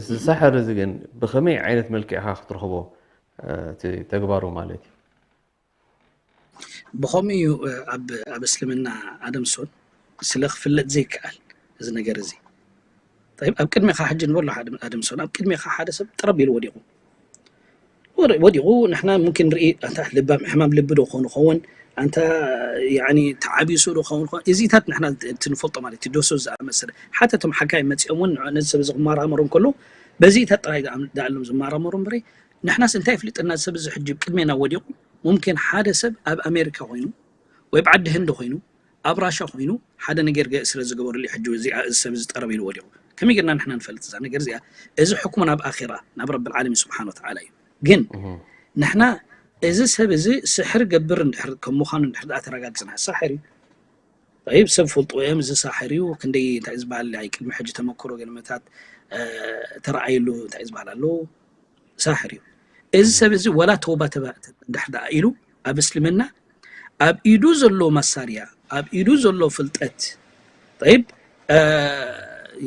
ዝሳሕር እዚ ግን ብኸመይ ዓይነት መልክዕ ኢኻ ክትረኽቦ እቲ ተግባሩ ማለት እዩ ብኸምኡ እዩ ኣብ ኣብ እስልምና ኣደምሶን ስለ ክፍለጥ ዘይከኣል እዚ ነገር እዚ ኣብ ቅድሜኻ ሕጂ ንበሎ ኣደምሶን ኣብ ቅድሜኻ ሓደ ሰብ ጥረብ ኢሉ ወዲቑ ወዲቑ ንሕና ሙምኪን ንርኢ ኣንታ ልባም ሕማም ልቢ ዶ ክኾን ይኸውን ኣንታ ተዓቢሱ ዶ ክኸውን ይኸውን እዚታት ንሕና ትንፈልጦ ማለት እዩ ዶሶ ዝኣመሰለ ሓተ እቶም ሓካይ መፂኦም እውን ነዚ ሰብ እዚ ክመራመሩ እንከሎ በዚታት ጥራይ ደኣሎም ዝመራመሩ እምበረይ ንሕናስ እንታይ ይፍልጠና ሰብ እዚ ሕጂ ቅድሜና ወዲቑ ሙምኪን ሓደ ሰብ ኣብ ኣሜሪካ ኮይኑ ወይ ኣብ ዓዲ ህንዲ ኮይኑ ኣብ ራሻ ኮይኑ ሓደ ነገር ገ ስለ ዝገበሩሉ ሕጂ እዚኣ እዚ ሰብ እዚ ጠረብ ኢሉ ወዲቑ ከመይ ጌርና ንሕና ንፈልጥ እዛ ነገር እዚኣ እዚ ሕኩም ናብ ኣኺራ ናብ ረብል ዓለሚን ስብሓን ወተዓላ እዩ ግን ንሕና እዚ ሰብ እዚ ስሕር ገብር እንድሕር ከም ምዃኑ እንድሕር ደኣ ተረጋግፅና ሳሕር እዩ ጠይብ ሰብ ፈልጥዎ እዮም እዚ ሳሕር እዩ ክንደይ እንታይ ዝበሃል ናይ ቅድሚ ሕጂ ተመክሮ ገለመታት ተረኣየሉ እንታይ ዝበሃል ኣለዎ ሳሕር እዩ እዚ ሰብ እዚ ወላ ተውባ ተባ እንድሕር ደኣ ኢሉ ኣብ እስልምና ኣብ ኢዱ ዘሎ መሳርያ ኣብ ኢዱ ዘሎ ፍልጠት ጠይብ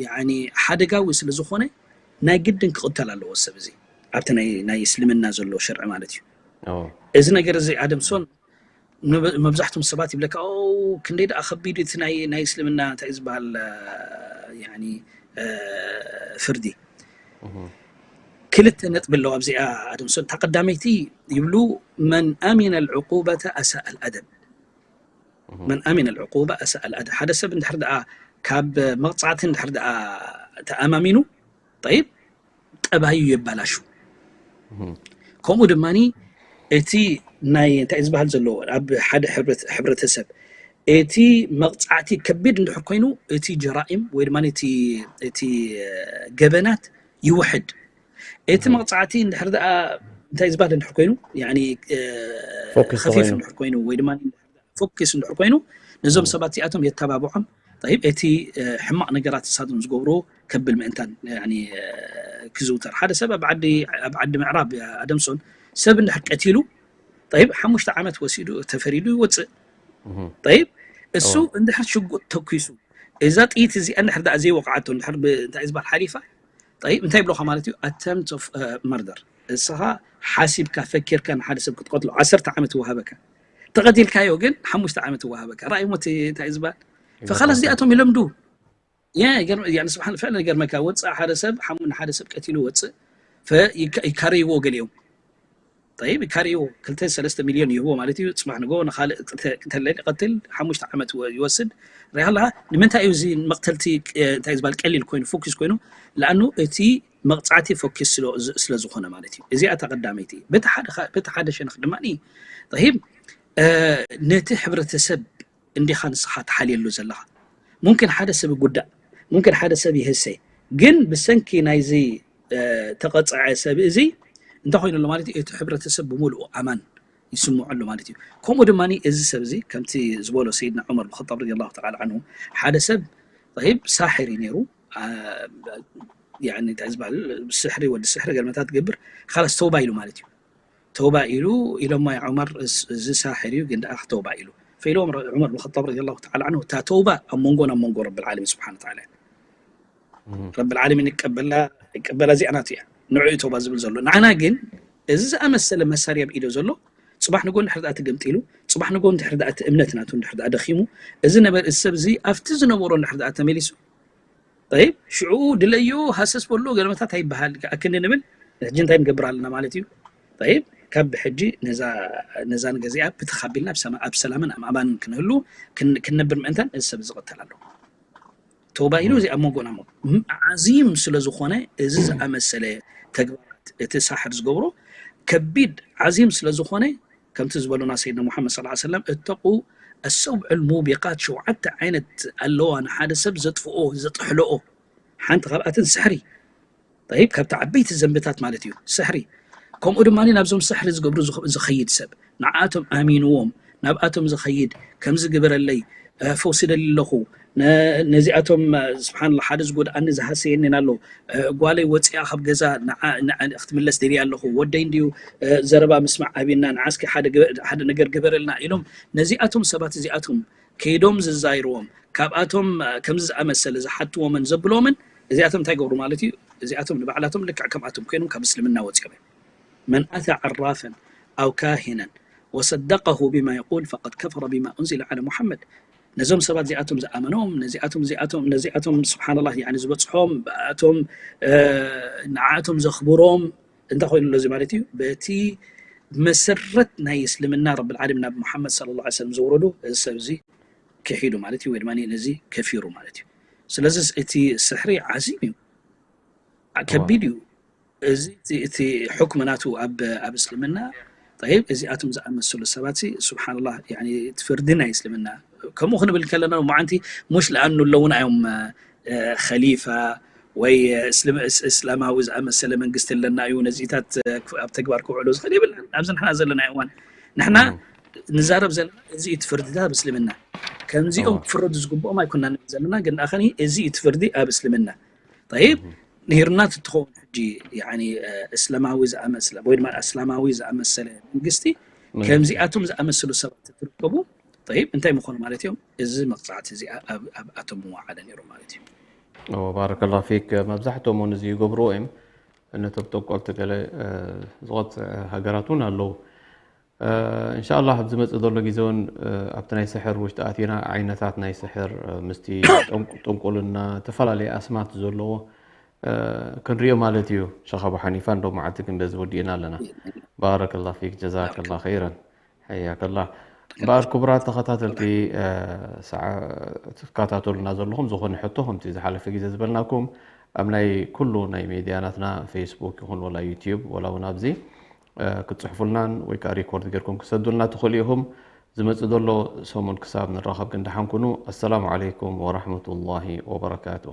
ያኒ ሓደጋዊ ስለ ዝኾነ ናይ ግድን ክቕተል ኣለዎ ሰብ እዚ ኣብቲ ናይ እስልምና ዘሎ ሸርዒ ማለት እዩ እዚ ነገር እዚ ኣደምሶን መብዛሕትኦም ሰባት ይብለካ ክንደይ ደኣ ከቢድ እቲ ናይ ናይ እስልምና እንታይ ዝበሃል ፍርዲ ክልተ ነጥቢ ኣለዎ ኣብዚኣ ኣደምሶን እታ ቀዳመይቲ ይብሉ መን ኣሚነ العقوبة أساء الأدب መን ኣሚነ العقوبة أساء الأدب ሓደ ሰብ እንድሕር ደኣ ካብ መቕፃዕቲ እንድሕር ደኣ ተኣማሚኑ ጠይብ ጠባዩ የባላሹ ከምኡ ድማ እቲ ናይ እንታይ ዝበሃል ዘለዎ ኣብ ሓደ ሕብረተሰብ እቲ መቕፃዕቲ ከቢድ እንድሕር ኮይኑ እቲ ጀራኢም ወይ ድማ እቲ ገበናት ይውሕድ እቲ መቕፃዕቲ እንድሕር ደኣ እንታይ ዝበሃል እንድሕር ኮይኑ ከፊፍ እንድሕር ኮይኑ ወይ ድማ ፎኪስ እንድሕር ኮይኑ ነዞም ሰባት እዚኣቶም የተባብዖም ጠይብ እቲ ሕማቕ ነገራት ንሳቶም ዝገብርዎ ከብል ምእንታን ክዝውተር ሓደ ሰብ ኣብ ዓዲ ኣብ ዓዲ ምዕራብ ኣደምሶን ሰብ እንድሕር ቀቲሉ ጠይብ ሓሙሽተ ዓመት ወሲዱ ተፈሪዱ ይወፅእ ጠይብ እሱ እንድሕር ሽጉጥ ተኩሱ እዛ ጥይት እዚኣ እንድሕር ደኣ ዘይወቕዓቶ እንድሕር እንታይ ዝበሃል ሓሊፋ፣ ጠይብ እንታይ ይብሎኻ ማለት እዩ? Attempt of murder። እስኻ ሓሲብካ ፈኪርካ ንሓደ ሰብ ክትቀትሎ ዓሰርተ ዓመት ይወሃበካ። ተቐቲልካዮ ግን ሓሙሽተ ዓመት ይወሃበካ። ራእይ ሞት እንታይ ዝበሃል ፈኻላስ እዚኣቶም ይለምዱ። ስብሓን ፍዕል ይገርመካ። ወፅእ ሓደ ሰብ ንሓደ ሰብ ቀቲሉ ወፅእ ይካረይዎ ገሊኦም። ጠይብ ይካርይዎ ክልተ ሰለስተ ሚልዮን ይህቦ ማለት እዩ። ፅባሕ ንጎ ንካልእ ተለል ይቀትል ሓሙሽተ ዓመት ይወስድ። ሪኣ ኣለካ። ንምንታይ እዩ እዚ መቅተልቲ እንታይ ዝበሃል ቀሊል ኮይኑ ፎኪስ ኮይኑ? ለኣኑ እቲ መቅፃዕቲ ፎኪስ ስለዝኮነ ማለት እዩ። እዚኣ እታ ቀዳመይቲ። በቲ ሓደ ሸነክ ድማ ጠይብ ነቲ ሕብረተሰብ እንዲኻ ንስኻ ትሓልየሉ ዘለኻ። ሙምኪን ሓደ ሰብ ይጉዳእ፣ ሙምኪን ሓደ ሰብ ይህሰ፣ ግን ብሰንኪ ናይዚ ተቐፅዐ ሰብ እዚ እንታይ ኮይኑ ኣሎ ማለት እዩ? እቲ ሕብረተሰብ ብምሉኡ ኣማን ይስምዖ ኣሎ ማለት እዩ። ከምኡ ድማ እዚ ሰብ እዚ ከምቲ ዝበሎ ሰይድና ዑመር ብን ኸጣብ ረዲየላሁ ተዓላ ዓንሁ ሓደ ሰብ ጠይብ ሳሕር እዩ ነይሩ። ያኒ እንታይ ዝበሃል ስሕሪ ወዲ ስሕሪ ገርመታት ትገብር ካላስ ተውባ ኢሉ ማለት እዩ። ተውባ ኢሉ ኢሎማ ዑመር እዚ ሳሕር እዩ ግን ደኣ ተውባ ኢሉ ፈኢሎም ዑመር ብን ኸጣብ ረዲየላሁ ተዓላ ዓንሁ እታ ተውባ ኣብ መንጎን ኣብ መንጎ ረብል ዓለሚን ስብሓን ተዓላ ረብል ዓለሚን ይቀበላ ይቀበላ እዚኣ ናቱ እያ ንዑ እዩ ተውባ ዝብል ዘሎ ንዓና ግን እዚ ዝኣመሰለ መሳርያ ኣብ ኢዶ ዘሎ ፅባሕ ንጎ እንድሕር ደኣ ተገምጢሉ ፅባሕ ንጎ እንድሕር ደኣ እቲ እምነት ናቱ እንድሕር ደኣ ደኺሙ እዚ ነበ እዚ ሰብ እዚ ኣብቲ ዝነበሮ እንድሕር ደኣ ተመሊሱ ጠይብ ሽዑ ድለዮ ሃሰስ በሎ ገለመታት ኣይበሃል ኣክንዲ ንብል ሕጂ እንታይ ንገብር ኣለና ማለት እዩ ጠይብ ካብ ብሕጂ ነዛ ነገር እዚኣ ብተኻቢልና ኣብ ሰላምን ኣብ ኣማንን ክንህሉ ክንነብር ምእንታን እዚ ሰብ ዝቕተል ኣሎ ተውባ ኢሉ እዚ ኣብ መንጎና ዓዚም ስለ ዝኾነ እዚ ዝኣመሰለ ተግባራት እቲ ሳሕር ዝገብሮ ከቢድ ዓዚም ስለ ዝኾነ ከምቲ ዝበሉና ሰይድና ሙሓመድ ስ ሰለም እተቁ ኣሰብዑ ልሙቢቃት ሸውዓተ ዓይነት ኣለዋ ንሓደ ሰብ ዘጥፍኦ ዘጥሕለኦ ሓንቲ ካብኣትን ስሕሪ ይብ ካብቲ ዓበይቲ ዘንብታት ማለት እዩ ስሕሪ ከምኡ ድማ ናብዞም ስሕሪ ዝገብሩ ዝኸይድ ሰብ ንዓኣቶም ኣሚንዎም ናብኣቶም ዝኸይድ ከምዚ ግበረለይ ፈውሲ ደሊ ኣለኹ ነዚኣቶም ስብሓንላ ሓደ ዝጎድኣኒ ዝሃሰየኒን ኣሎ ጓለይ ወፂኣ ካብ ገዛ ክትምለስ ደልያ ኣለኹ ወደይ እንድዩ ዘረባ ምስማዕ ኣብና ንዓስኪ ሓደ ነገር ግበረልና ኢሎም ነዚኣቶም ሰባት እዚኣቶም ከይዶም ዝዛይርዎም ካብኣቶም ከምዚ ዝኣመሰለ ዝሓትዎምን ዘብሎምን እዚኣቶም እንታይ ገብሩ ማለት እዩ እዚኣቶም ንባዕላቶም ልክዕ ከምኣቶም ኮይኖም ካብ እስልምና ወፂኦም እዮም መን ኣታ ዓራፈን ኣው ካሂነን ወሰደቀሁ ቢማ የቁል ፈቀድ ከፈረ ቢማ ኡንዚለ ዓላ ሙሓመድ ነዞም ሰባት እዚኣቶም ዝኣመኖም ነዚኣቶም እዚኣቶም ነዚኣቶም ስብሓንላ ዝበፅሖም ብኣቶም ንዓኣቶም ዘኽብሮም እንታይ ኮይኑ ኣሎ እዚ ማለት እዩ በቲ መሰረት ናይ እስልምና ረብል ዓለሚን ናብ መሓመድ ስለ ላ ሰለም ዘውረዱ እዚ ሰብ እዚ ክሒዱ ማለት እዩ ወይ ድማ ነዚ ከፊሩ ማለት እዩ ስለዚ እቲ ስሕሪ ዓዚም እዩ ከቢድ እዩ እዚ እቲ ሕክም ናቱ ኣብ ኣብ እስልምና طيب እዚኣቶም ዝኣመሰሉ ሰባት ስብሓንላህ እቲ ፍርዲ ናይ እስልምና ከምኡ ክንብል ከለና ሞዓንቲ ሙሽ ለኣኑ ኣለውና እዮም ከሊፋ ወይ እስላማዊ ዝኣመሰለ መንግስቲ ኣለና እዩ ነዚታት ኣብ ተግባር ክውዕሎ ዝኽእል የብልና ኣብዚ ንሕና ዘለና እዋን ንሕና ንዛረብ ዘለና እዚ እቲ ፍርድታት ኣብ እስልምና ከምዚኦም ክፍረዱ ዝግብኦም ኣይኮና ዘለና ግን ኣኸኒ እዚ እቲ ፍርዲ ኣብ እስልምና طيب ንሂርና ትትኸውን ሕጂ እስላማዊ ዝኣመሰለ ወይ ድማ እስላማዊ ዝኣመሰለ መንግስቲ ከምዚኣቶም ዝኣመሰሉ ሰባት ትርከቡ طيب እንታይ ምኾኑ ማለት እዮም እዚ መቕፃዕቲ እዚ ኣብኣቶም ምወዓለ ነይሩ ማለት እዩ ባረከላ ፊክ መብዛሕትኦም እውን እዚ ይገብርዎ እዮም ነቶም ጠንቆልቲ ገለ ዝቐፅዐ ሃገራት እውን ኣለዉ እንሻላ ኣብ ዝመፅእ ዘሎ ግዜ እውን ኣብቲ ናይ ስሕር ውሽጢ ኣቲና ዓይነታት ናይ ስሕር ምስቲ ጥንቁልና ዝተፈላለዩ ኣስማት ዘለዎ ክንሪኦ ማለት እዩ ሸኻቡ ሓኒፋ እንዶ መዓልቲ ግን በዚ ወዲእና ኣለና ባረከላ ፊክ ጀዛከላ ኸይረን ሕያከላ እምበኣር ክቡራት ተኸታተልቲ ትከታተሉና ዘለኹም ዝኾነ ሕቶ ከምቲ ዝሓለፈ ግዜ ዝበልናኩም ኣብ ናይ ኩሉ ናይ ሜድያ ናትና ፌስቡክ ይኹን ወላ ዩትዩብ ወላ እውን ኣብዚ ክትፅሕፉልናን ወይ ከዓ ሪኮርድ ጌርኩም ክሰዱልና ትኽእሉ ኢኹም ዝመፅእ ዘሎ ሰሙን ክሳብ ንራኸብ ግን ደሓን ኩኑ ኣሰላሙ ዓለይኩም ወራሕመቱላሂ ወበረካቱ